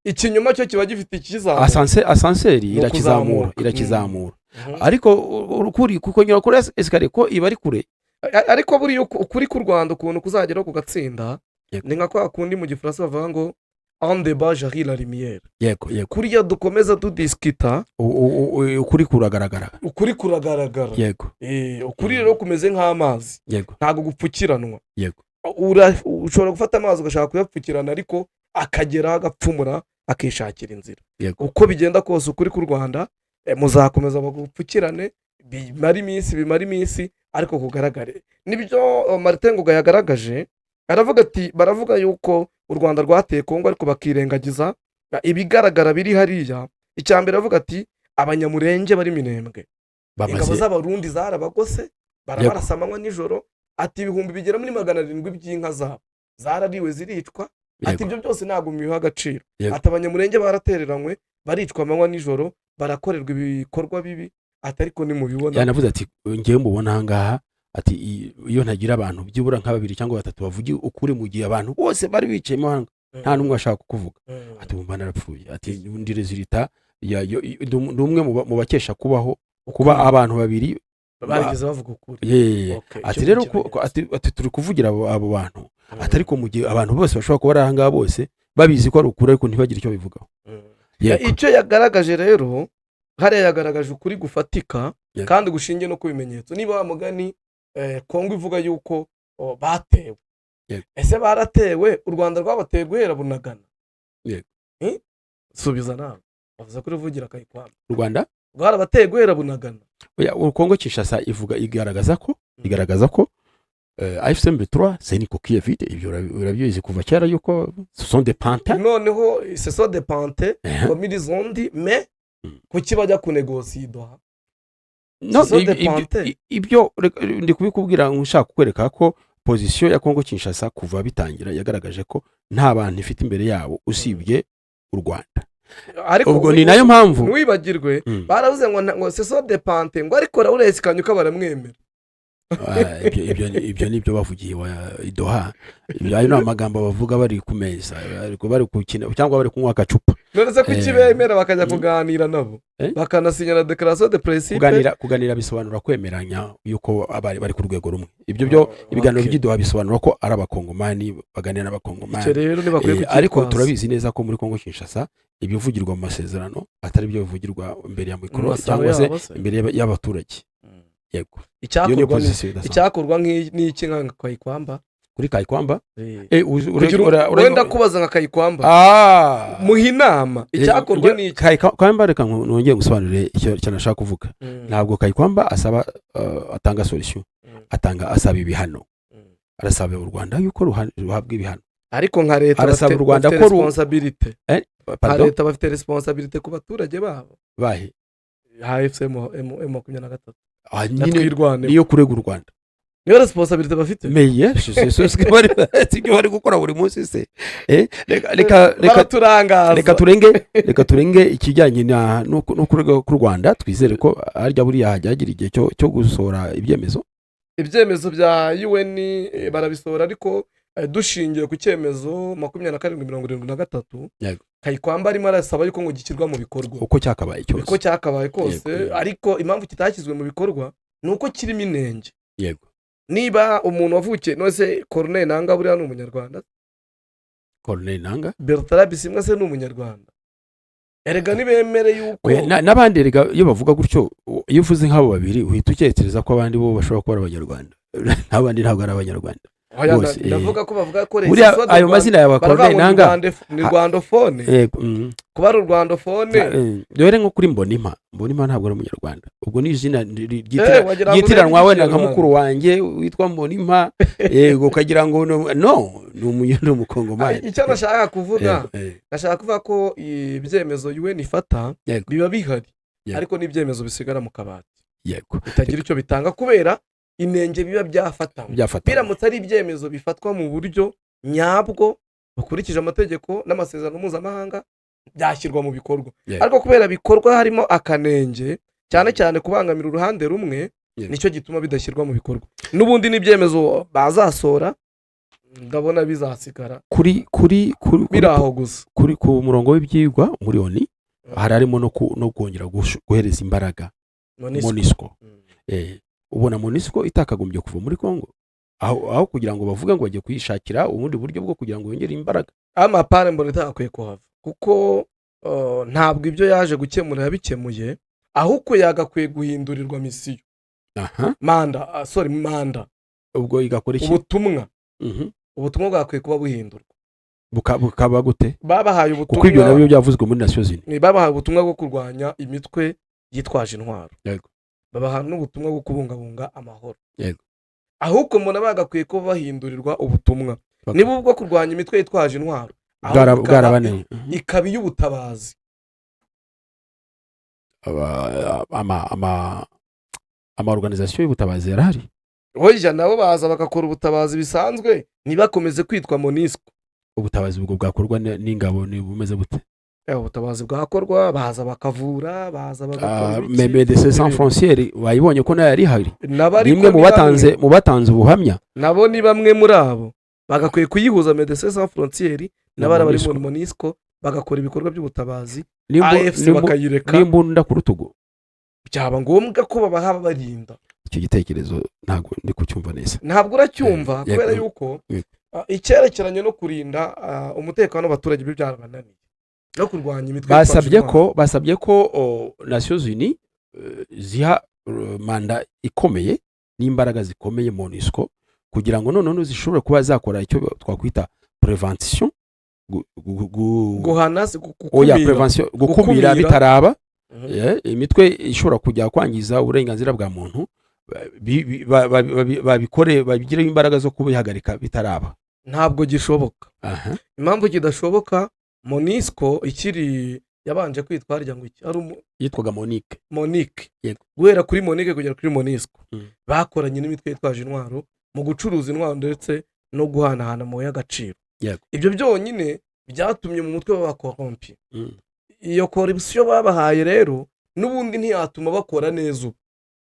Ikinyoma cyo kiba gifite ikizamura. Ascenseur Ni irakizamura. ukuzamuka. Irakizamura, ariko ukuri kuko nyura kuri escalier ko iba ari kure. Ariko buriya ukuri k'u Rwanda ukuntu kuzageraho kugatsinda, ni nka kwa kundi mu Gifaransa bavuga ngo en débat jaillit la lumière. yego yego Kuriya dukomeza tudisikita, Ukuri kuragaragara. Ukuri kuragaragara. Ukuri rero kumeze nk'amazi, ntabwo gupfukiranwa. Ushobora gufata amazi ugashaka kuyapfukirana, ariko akageraho agapfumura akishakira inzira. Uko bigenda kose, ukuri k'u Rwanda muzakomeza bagupfukirane. Bimara iminsi, bimara iminsi, ariko kugaragare nibyo Martin Ngoga yagaragaje. Aravuga ati baravuga yuko u Rwanda rwateye Kongo, ariko bakirengagiza ibigaragara biri hariya. Icya mbere, aravuga ati Abanyamurenge bari Minembwe, ingabo Bamaze z'Abarundi zarabagose, barabarasa amanywa nijoro. Ati ibihumbi bigera muri 700 by'inka zabo zarariwe, ziricwa. Ati ibyo byose ntabwo mubiha agaciro. Ati Abanyamurenge baratereranywe, baricwa amanywa nijoro, barakorerwa ibikorwa bibi. Ati ariko nimubibona. Yanavuze ati ngewe mubona ahangaha, ati iyo ntagira abantu byibura nka babiri cyangwa batatu bavuge ukuri mu gihe abantu bose bari bicayemo hano nta n'umwe ashaka kukuvuga, ati wumva narapfuye. Ati ndi résultat ndi umwe mu bakesha kubaho kuba abantu babiri barigeze bavuga ukuri. Okay, Ati icyo rero ni ikimenyetso. ati turi kuvugira abo bantu. Ati ariko mu gihe abantu bose bashobora kuba bari ahangaha bose babizi ko ari ukuri, ariko ntibagire icyo bivugaho. Icyo yagaragaje rero hariya, yagaragaje ukuri gufatika kandi gushingiye no ku bimenyetso. Niba wa mugani Kongo ivuga yuko batewe, ese baratewe? U Rwanda rwabateye guhera Bunagana? Eh? Subiza nawe, bavuze ko uruvugira Kayikwamba. U Rwanda rwarabateye guhera Bunagana? Oya, Kongo Kinshasa ivuga, igaragaza ko AFC M23, c'est une coquille vide. Ibyo urabizi kuva kera yuko ce sont des pantins. Noneho ce sont des pantins comme ils ont dit, mais kuki bajya kunegosiya i Doha? No, Ce sont des pantins. Ibyo ndi kubikubwira nshaka kukwereka ko position ya Kongo Kinshasa kuva bitangira yagaragaje ko nta bantu ifite imbere yabo usibye u Rwanda. Ariko Ubwo ni nayo mpamvu ntiwibagirwe, baravuze ngo ce sont des pantins, ngo ariko Lawrence Kanyuka baramwemera. Ah, ibyo ni ibyo bavugiye i Doha. Ibyo ayo ni amagambo bavuga bari ku meza, bari gukina cyangwa bari kunywa agacupa. None se kuki bemera bakajya kuganira nabo, bakanasinya na déclaration de principe? Kuganira bisobanura kwemeranya yuko abari bari ku rwego rumwe. Ibyo byo ibiganiro by'i Doha bisobanura ko ari Abakongomani baganira n'Abakongomani. Icyo rero ntibakwiye Ariko kucyitwaza. turabizi neza ko muri Kongo Kinshasa ibivugirwa mu masezerano atari byo bivugirwa imbere ya Mu mikoro masaro cyangwa se yabo se. imbere y'abaturage. Yego, iyo niyo Icyakorwa ni position idasanzwe. Icyakorwa n'iki nka Kayikwamba? Kuri Kayikwamba? Kugira wenda kubaza nka Kayikwamba, muha inama, icyakorwa ni iki? Kayikwamba, reka nongere gusobanurire icyo nashaka kuvuga. Ntabwo Kayikwamba asaba atanga solution. Atanga, asaba ibihano. Arasaba u Rwanda yuko ruhabwa ibihano. Ariko nka leta Arasaba bafite u Rwanda bafite ko responsabilité. Nka Pardon? leta bafite responsabilité ku baturage babo. Bahe? AFC M23 Ah, na nyine Twirwaneho. Niyo kurega u Rwanda. Niyo responsabilité bafite. Mais yes, c'est ce que bari, sibyo bari gukora buri munsi se? Reka Baraturangaza. Reka turenge ikijyanye na no kurega k'u Rwanda. Twizere ko harya buriya hajya hagira igihe cyo gusohora ibyemezo. Ibyemezo bya UN barabisohora, ariko dushingiye ku cyemezo 2773, Kayikwamba arimo arasaba yuko ngo gishyirwa mu bikorwa uko cyakabaye cyose. Uko cyakabaye kose. Ariko impamvu kitashyizwe mu bikorwa ni uko kirimo inenge. Niba umuntu wavukiye, none se Corneille Nanga buriya ni Umunyarwanda? Corneille Nanga? Bertrand Bisimwa se ni Umunyarwanda? Erega ntibemere yuko Oya, n'abandi erega iyo bavuga gutyo, iyo uvuze nk'abo babiri uhita utekereza ko abandi bo bashobora kuba ari Abanyarwanda. N'abandi ntabwo ari Abanyarwanda Oya, bose. Ndavuga ko bavuga ko Buriya Resistance ayo de mazina yawe baravuga Corneille ngo ni Nanga Ni rwandophone. Kuba ari rwandophone. Dore nko kuri Mbonimpa, Mbonimpa ntabwo ari Umunyarwanda. Ubwo ni izina Wagira ngo ryitiranwa urebe wenda nka Ikinyarwanda. mukuru wanjye witwa Mbonimpa, yego, ukagira ngo no ni Umukongomani. Icyo nashaka kuvuga, nashaka kuvuga ko ibyemezo UN ifata biba bihari, ariko n'ibyemezo bisigara mu kabati, bitagira icyo bitanga kubera inenge biba byafatanywe. Byafata. Biramutse ari ibyemezo bifatwa mu buryo nyabwo bukurikije amategeko n'amasezerano mpuzamahanga, byashyirwa mu bikorwa. Ariko kubera bikorwa harimo akanenge, cyane cyane kubangamira uruhande rumwe, nicyo gituma bidashyirwa mu bikorwa. N'ubundi n'ibyemezo bazasohora ndabona bizasigara kuri kuri kuri biri aho gusa. Kuri ku murongo w'ibyigwa muri ONU hari harimo no kongera guhereza imbaraga MONUSCO. MONUSCO. Ubona MONUSCO itakagombye kuva muri Congo, aho kugira ngo bavuge ngo bagiye kuyishakira ubundi buryo bwo kugira ngo yongere imbaraga. Amapare mbona itagakwiye kuhava, kuko ntabwo ibyo yaje gukemura yabikemuye, ahubwo yagakwiye guhindurirwa mission, mandat, sorry, mandat. Ubwo igakora iki? Ubutumwa. Ubutumwa bwakwiye kuba buhindurwa. Bukaba gute? Babahaye Kuko ibyo ubutumwa nabyo byavuzwe muri Nations Unies. Babahaye ubutumwa bwo kurwanya imitwe yitwaje intwaro. Babaha n'ubutumwa bwo kubungabunga amahoro. Ahubwo mbona bagakwiye kuba bahindurirwa ubutumwa, niba ubwo kurwanya imitwe yitwaje intwaro, ahubwo Bwarabananiye. ikaba iy'ubutabazi. Ama organisation y'ubutabazi yarahari. Oya, nabo baza bagakora ubutabazi bisanzwe, ntibakomeze kwitwa MONUSCO. Ubutabazi ubwo bwakorwa n'ingabo ni bumeze bute? Ubutabazi bwakorwa, baza bakavura, baza bagakora ibiki. Médecins Sans Frontières wayibonye ko nayo yari ihari. Nabo ariko Ni imwe mu ni batanze bamwe. mu batanze ubuhamya. Nabo ni bamwe muri abo bagakwiye kuyihuza, Médecins Sans Frontières n'abari bari muri MONUSCO, bagakora ibikorwa by'ubutabazi, AFC bakayireka. N'imbunda ku rutugu. Byaba ngombwa ko babaha barinda. Icyo gitekerezo ntabwo ndi kucyumva neza. Ntabwo uracyumva? Yego. Kubera yuko icyerekeranye no kurinda umutekano w'abaturage byo byarabananiye, no kurwanya imitwe yitwaje Basabye intwaro. ko Nations Unies ziha manda ikomeye n'imbaraga zikomeye MONUSCO, kugira ngo noneho zishobore kuba zakora icyo twakwita prévention, Guhana si oya. gukumira. Prévention, gukumira Gukumira. bitaraba. Imitwe ishobora kujya kwangiza uburenganzira bwa muntu, babikore, babigireho imbaraga zo kubihagarika bitaraba. Ntabwo gishoboka. Aha. Impamvu kidashoboka, MONUSCO ikiri yabanje kwitwa harya ngo iki ari Yitwaga MONUC. MONUC. Yego. Guhera kuri MONUC kugera kuri MONUSCO, bakoranye n'imitwe yitwaje intwaro mu gucuruza intwaro ndetse no guhanahana amabuye y'agaciro. Ibyo byonyine byatumye mu mutwe baba corrompu. Iyo corruption babahaye rero n'ubundi ntiyatuma bakora neza ubu.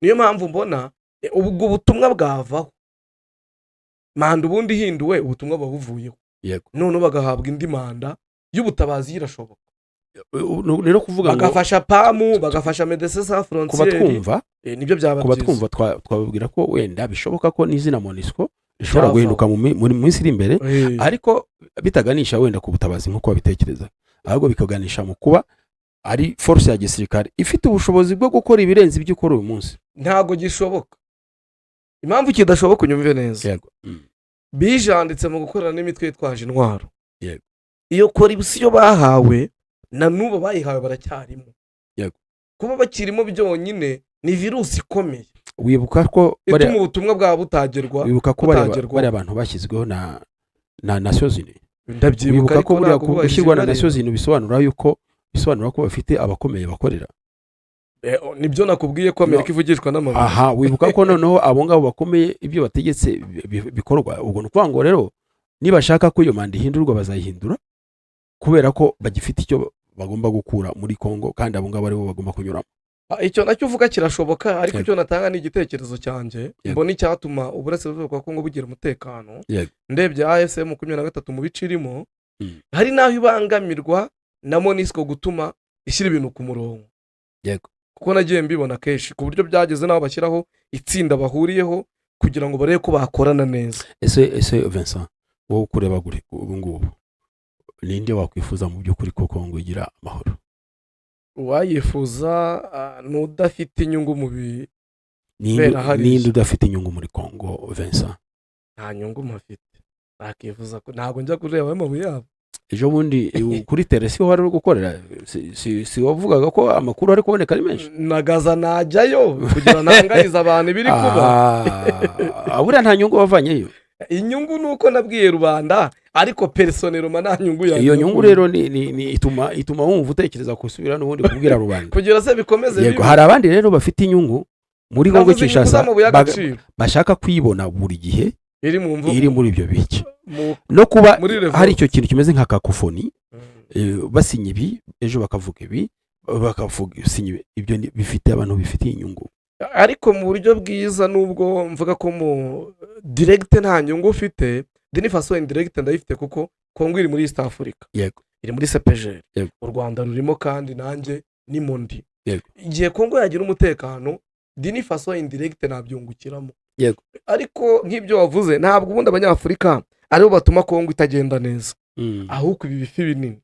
Niyo mpamvu mbona ubwo butumwa bwavaho, manda ubundi ihinduwe, ubutumwa buba buvuyeho, noneho bagahabwa indi manda y'ubutabazi, irashoboka. Ni no kuvuga ngo Bagafasha PAM, bagafasha Médecins Sans kuba Frontières. Twumva Nibyo byaba kuba byiza. Twumva twababwira ko wenda bishoboka ko n'izina MONUSCO rishobora Byavaho. guhinduka mu minsi iri imbere, ariko bitaganisha wenda ku butabazi nk'uko babitekereza, ahubwo bikaganisha mu kuba ari force ya gisirikare ifite ubushobozi bwo gukora ibirenze ibyo ukora uyu munsi. Ntabwo gishoboka. Impamvu kidashoboka, unyumve neza, yego bijanditse mu gukorana n'imitwe yitwaje intwaro. Iyo corruption bahawe, na n'ubu bayihawe baracyarimo. Kuba bakirimo byonyine ni virusi ikomeye Wibuka ko ituma ubutumwa bwabo butagerwa wibuka ko butagerwaho. bariya bantu bashyizweho na Nations Unies? Ndabyibuka. Wibuka ko Ariko buriya ntabwo bubahirije gushyirwa na ibibareba. Nations Unies bisobanura ko bafite abakomeye bakorera. Nibyo nakubwiye ko Amerika ivugishwa n'amabuye. Aha, wibuka ko noneho abo ngabo bakomeye ibyo bategetse bikorwa. Ubwo ni ukuvuga ngo rero nibashaka ko iyo manda ihindurwa, bazayihindura, kubera ko bagifite icyo bagomba gukura muri Congo, kandi abo ngabo aribo bagomba kunyuramo. Icyo nacyo uvuga kirashoboka, ariko icyo natanga ni igitekerezo cyanjye. Mbona icyatuma uburasirazuba bwa Kongo bugira umutekano, ndebye AFC 23 mu bice irimo, hari n'aho ibangamirwa na MONUSCO gutuma ishyira ibintu ku murongo, kuko nagiye mbibona kenshi, ku buryo byageze n'aho bashyiraho itsinda bahuriyeho kugira ngo barebe ko bakorana neza. Ese Vincent, wowe ukureba gure ubu ngubu, ninde wakwifuza mu by'ukuri ko Kongo igira amahoro? Uwayifuza ni udafite inyungu mu bi Ninde Bera hariya. Ninde udafite inyungu muri Kongo, Vincent? Nta nyungu mpafite. Nakifuza ko ntabwo njya kureba amabuye yabo. Ejo bundi kuri teresi wari uri gukorera, si wavugaga ko amakuru ari kuboneka ari menshi? Nagaza najyayo kugira ntangarize abantu ibiri kuba. Ah, buriya nta nyungu wavanyeyo? Inyungu ni uko nabwiye rubanda, ariko personnellement nta nyungu yanjye. Iyo nyungu rero ni ituma wumva utekereza gusubira n'ubundi kubwira rubanda. Kugira se bikomeze Yego. bibe. Hari abandi rero bafite inyungu muri Kongo Navuze inyungu Kinshasa, z'amabuye y'agaciro bashaka kuyibona buri gihe iri mu mvugo iri muri ibyo bice mu no kuba muri revolt. hari icyo kintu kimeze nka cacophonie, basinya ibi, ejo bakavuga ibi, bakavuga sinya ibi. Ibyo bifite abantu bifitiye inyungu. Ariko mu buryo bwiza, nubwo mvuga ko mu direct nta nyungu ufite, d'une façon indirecte ndayifite, kuko Kongo iri muri East Africa, iri muri CEPGL, u Rwanda rurimo, kandi nanjye ni mu ndi. Igihe Kongo yagira umutekano, d'une façon indirecte nabyungukiramo. Ariko nk'ibyo wavuze, ntabwo ubundi Abanyafurika aribo batuma Kongo itagenda neza, ahubwo ibi bifi binini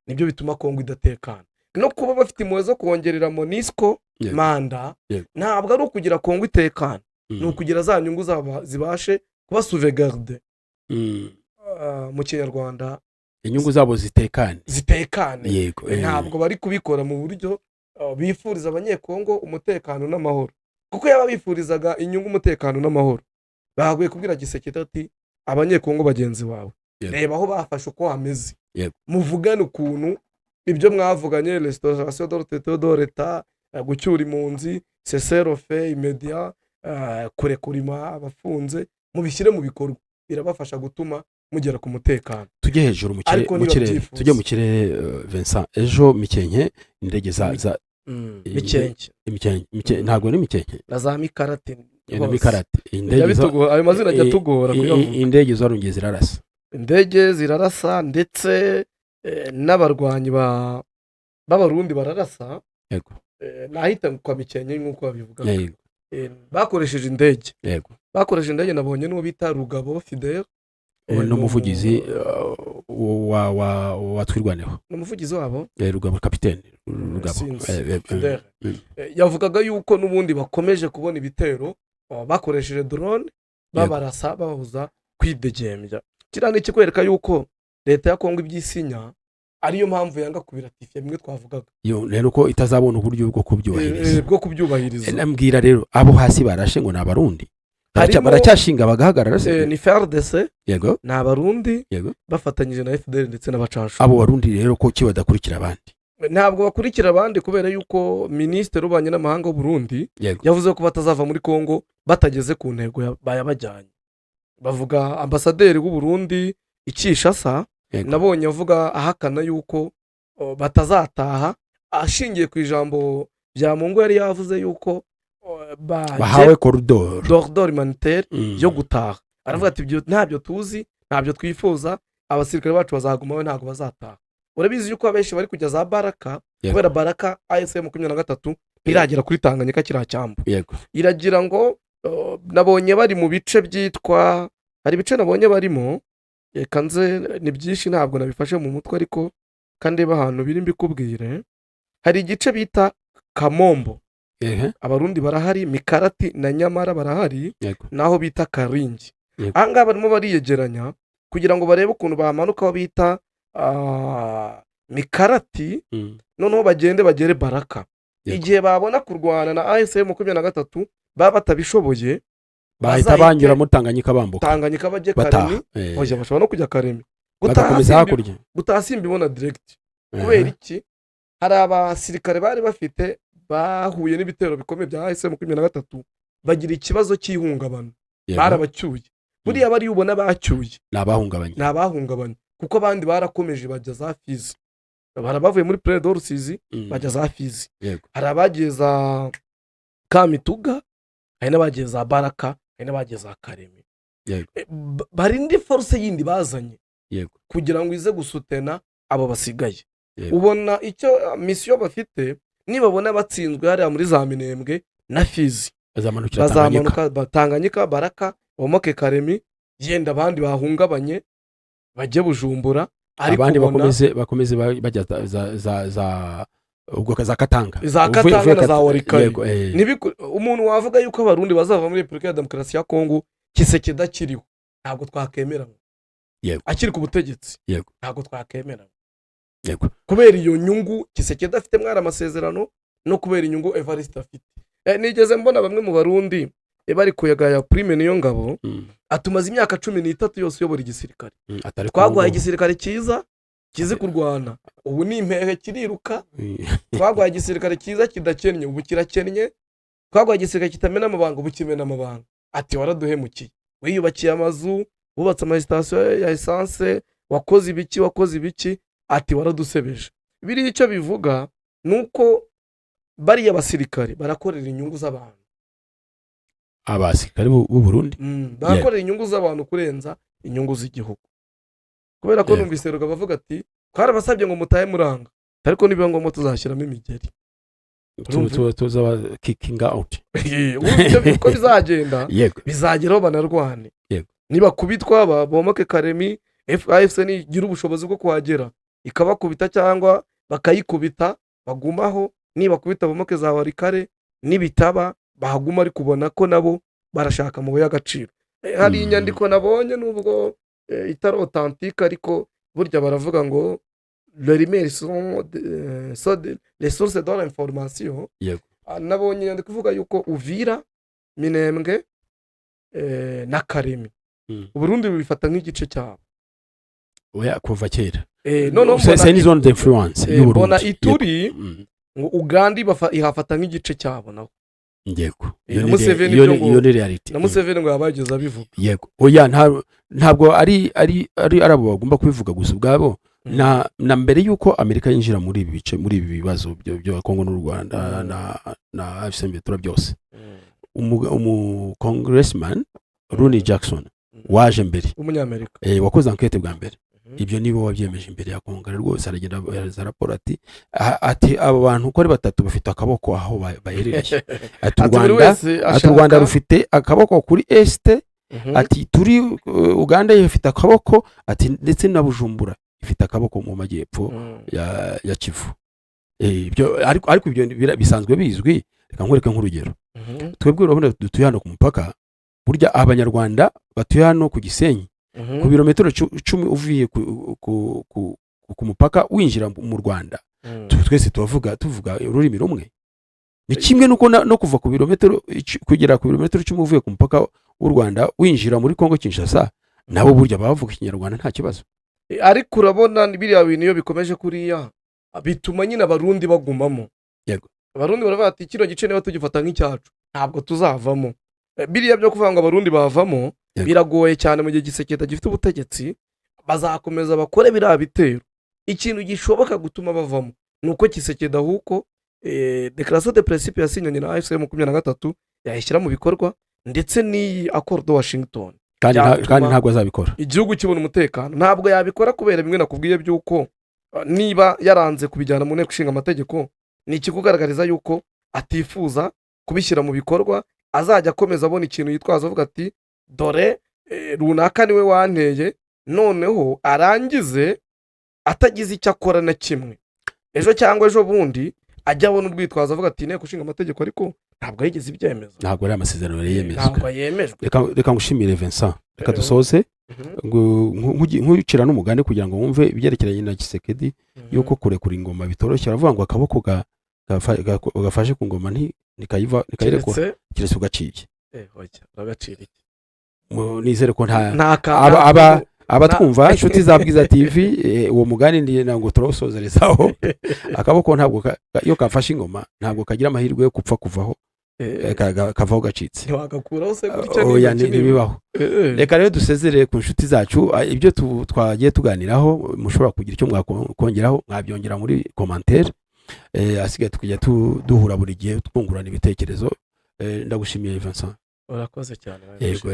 nibyo bituma Kongo idatekana. No kuba bafite impuhwe zo kongerera MONUSCO manda, ntabwo ari ukugira Kongo itekana, ni ukugira za nyungu zabo zibashe kuba sauvegardées. Mu Kinyarwanda? Inyungu zabo zitekane. Zitekane. Yego. Ntabwo bari kubikora mu buryo bifuriza Abanyekongo umutekano n'amahoro, kuko yaba bifurizaga inyungu, umutekano n'amahoro, bahaguye kubwira Tshisekedi ati: "Abanyekongo bagenzi bawe, reba aho bafashe uko hameze, muvugane ukuntu ibyo mwavuganye, restauration de l'autorité de l'État, gucyura impunzi, cessez-le-feu immédiat, kurekura abafunze, mubishyire mu bikorwa, birabafasha gutuma mugera ku mutekano." Tujye hejuru mu kirere. Ariko Mu niba kirere. byifuza. Tujye mu kirere, Vincent. Ejo Mikenke, indege za Mikenke. Imikenke, ntabwo ni Mikenke. Na za Mikarate. Na Hose. Mikarate. Bijya Indege ayo mazina ajya atugora kuyavuga. Indege zarongeye zirarasa. Indege zirarasa, ndetse n'abarwanyi b'Abarundi bararasa. Nahita kwa Mikenke nk'uko babivuga. Bakoresheje indege. Bakoresheje indege, nabonye n'uwo bita Rugabo Fidel. Ubu ni umuvugizi wa Twirwaneho. Ni umuvugizi wabo. Rugabo, kapitene Rugabo. Sinzi. Fidel. Yavugaga yuko n'ubundi bakomeje kubona ibitero, bakoresheje drone, babarasa, bababuza kwidegembya. Kiriya ni ikikwereka yuko leta ya Kongo ibyisinya, ariyo mpamvu yanga kubiratifiya, bimwe twavugaga. Yo rero ko itazabona uburyo bwo kubyubahiriza. Bwo kubyubahiriza. Nambwira rero, abo hasi barashe ngo ni Abarundi. Baracyashinga bagahagarara se? Ni FARDC. Ni Abarundi bafatanyije na FDL ndetse n'abacanshu. Abo Barundi rero ko ki badakurikira abandi? Ntabwo bakurikira abandi kubera yuko minisitiri w'ububanyi n'amahanga w'u Burundi yavuze ko batazava muri Kongo batageze ku ntego bayabajyanye. Bavuga ambasaderi w'u Burundi i Kinshasa, nabonye avuga ahakana yuko batazataha, ashingiye ku ijambo Byamungu yari yavuze yuko bahawe corridor. Corridor humanitaire yo gutaha. Aravuga ati: "Ibyo ntabyo tuzi, ntabyo twifuza, abasirikare bacu bazagumaho, ntabwo bazataha." Urabizi yuko abenshi bari kujya za Baraka, kubera Baraka AFC 23 ntiragera kuri Tanganyika, kiriya cyambu. Iragira ngo nabonye bari mu bice byitwa, hari ibice nabonye barimo, reka nze, ni byinshi ntabwo nabifashe mu mutwe, ariko kandi reba ahantu biri mbikubwire. Hari igice bita Kamombo. Abarundi barahari, Mikarati na Nyamara barahari, naho bita Karingi. Aha ngaha barimo bariyegeranya kugira ngo barebe ukuntu bamanuka aho bita Mikarati, noneho bagende bagere Baraka. Igihe babona kurwana na AFC 23 baba batabishoboye, bahita banyura muri Tanganyika bambuka. Tanganyika bajye Bataha. Karemi. Oya, bashobora no kujya Karemi. Gutaha Bagakomeza hakurya. Gutaha simbibona direct. Kubera iki? Hari abasirikare bari bafite, bahuye n'ibitero bikomeye bya AFC 23, bagira ikibazo cy'ihungabana. Barabacyuye. Buriya bari ubona bacyuye Ni abahungabanye. Ni abahungabanye, kuko abandi barakomeje bajya za Fizi. Hari abavuye muri plaine de Rusizi bajya za Fizi. Hari abagiye za Kamituga, hari n'abagiye za Baraka, hari n'abagiye za Karemi. Hari indi force yindi bazanye kugira ngo ize gusutena abo basigaye. Ubona icyo mission bafite, nibabona batsinzwe hariya muri za Minembwe na Fizi, Bazamanukira Tanganyika. Bazamanuka Tanganyika, Baraka, bomoke Karemi, yenda abandi bahungabanye bajye Bujumbura, ariko Abandi ubona bakomeze bajya za ubwo za Katanga. Za Katanga Uvuye na za Walikale. Yego. Umuntu wavuga yuko Abarundi bazava muri Repubulika ya Demokarasi ya Kongo Tshisekedi akiriho, ntabwo twakemera. Akiri ku butegetsi, ntabwo twakemera. Kubera iyo nyungu Tshisekedi afite mwari amasezerano, no kubera inyungu Evariste afite. Nigeze mbona bamwe mu Barundi bari kuyagaya Prime Niyongabo, atumaze imyaka 13 yose uyobora igisirikare. Atari Twaguhaye Kongo. igisirikare cyiza kizi kurwana, ubu ni impehe kiriruka. Twaguhaye igisirikare cyiza kidakennye, ubu kirakennye. Twaguhaye igisirikare kitamena amabanga, ubu kimena amabanga. Ati: "Waraduhemukiye, wiyubakiye amazu, wubatse amasitasiyo ya essence, wakoze ibiki, wakoze ibiki." Ati: "Waradusebeje." Biriya icyo bivuga ni uko bariya basirikare barakorera inyungu z'abantu. Abasirikare b'u Burundi. Barakorera inyungu z'abantu kurenza inyungu z'igihugu, kubera ko numvise Rugabo avuga ati: "Twarabasabye ngo mutahe muranga, ariko nibiba ngombwa tuzashyiramo imigeri." Tuzaba kicking out. Urumva uko bizagenda? Bizageraho banarwane. Nibakubitwa bomoke Karemi, AFC nigira ubushobozi bwo kuhagera ikabakubita cyangwa bakayikubita, bagumaho. Nibakubita bomoke za Walikale, nibitaba bahaguma, ariko ubona ko nabo barashaka amabuye y'agaciro. Hari inyandiko nabonye, nubwo itari authentique, ariko burya baravuga ngo Les rumeurs sont les sources de l'information. Nabonye inyandiko ivuga yuko Uvira, Minembwe na Karemi, Uburundi bubifata nk'igice cyabo. Oya, kuva kera. Noneho C'est une zone d'influence y'u mbona Burundi. Ituri, ngo Uganda ihafata nk'igice cyabo naho. Iyo Na ni Museveni iyo byo iyo ni reality. Na Museveni ngo yabageze abivuga. Yego, oya, ntabwo ari abo bagomba kubivuga gusa ubwabo. Na mbere y'uko Amerika yinjira muri ibi bice, muri ibi bibazo byo Kongo n'u Rwanda na AFC M23 byose, umu congressman Ronnie Jackson waje mbere, w'umunyamerika, wakoze enquête bwa mbere, ibyo nibo wabyemeje imbere ya Kongere rwose. Aragenda yohereza raporo, ati abo bantu uko ari batatu bafite akaboko aho baherereye, ati u Ati buri Rwanda, wese ati u Rwanda ashaka rufite akaboko kuri est, ati turi Uganda ifite akaboko, ati ndetse na Bujumbura ifite akaboko mu majyepfo ya Kivu. Ibyo ariko ibyo bisanzwe bizwi. Reka nkwereke nk'urugero. Twebwe urabona dutuye hano ku mupaka. Burya Abanyarwanda batuye hano ku Gisenyi, ku birometero 10 uvuye ku mupaka winjira mu Rwanda, twese tuvuga ururimi rumwe. Ni kimwe nuko no kuva ku birometero kugera ku birometero 10 uvuye ku mupaka w'u Rwanda winjira muri Kongo Kinshasa, nabo burya bavuga Ikinyarwanda, nta kibazo. Ariko urabona biriya bintu iyo bikomeje kuriya bituma nyine Abarundi bagumamo. Abarundi baravuga ati kino gice niba tugifata nk'icyacu ntabwo tuzavamo. Biriya byo kuvuga ngo Abarundi bavamo biragoye cyane. Mu gihe Tshisekedi gifite ubutegetsi bazakomeza bakore biriya bitero. Ikintu gishoboka gutuma bavamo ni uko Tshisekedi ahubwo déclaration de principe yasinyanye na AFC 23 yayishyira mu bikorwa, ndetse n'iyi accord de Washington. Kandi Byatuma kandi ntabwo azabikora. igihugu kibona umutekano. Ntabwo yabikora kubera bimwe nakubwiye by'uko niba yaranze kubijyana mu nteko ishinga amategeko, ni ikikugaragariza yuko atifuza kubishyira mu bikorwa. Azajya akomeza abona ikintu yitwaza avuga ati dore runaka niwe wanteye, noneho arangize atagize icyo akora na kimwe. Ejo cyangwa ejo bundi ajya abona urwitwazo avuga ati inteko ishinga amategeko ariko ntabwo yigeze ibyemeza. Ntabwo ari amasezerano yari yemezwa. Ntabwo yemejwe. Reka ngushimire, Vincent. Reka dusoze ngo nkucira n'umugani kugira ngo wumve ibyerekeranye na Tshisekedi, yuko kurekura ingoma bitoroshye. Aravuga ngo akaboko gafashe ku ngoma ntikayirekura Keretse keretse ugaciye. Oya, uragacira iki? Nizere ko nta Nta abatwumva, inshuti za Bwiza TV, uwo mugani ndi ntabwo turawusozerezaho. Akaboko ntabwo iyo kafashe ingoma ntabwo kagira amahirwe yo gupfa kuvaho, kavaho gacitse. Ntiwagakuraho se gutya Oya, n'intoki ntibibaho. Reka rero dusezere ku nshuti zacu. Ibyo twagiye tuganiraho, mushobora kugira icyo mwakongeraho, mwabyongera muri commentaire. Asigaye tukajya duhura buri gihe twungurana ibitekerezo. Ndagushimiye, Vincent. Urakoze cyane. Yego,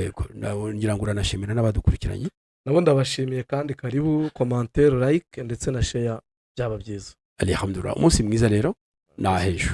ngira ngo uranashimira n'abadukurikiranye. Nabo ndabashimiye, kandi karibu, commentaire, like ndetse na share byaba byiza. Alhamdulillah, umunsi mwiza rero, ni ahejo.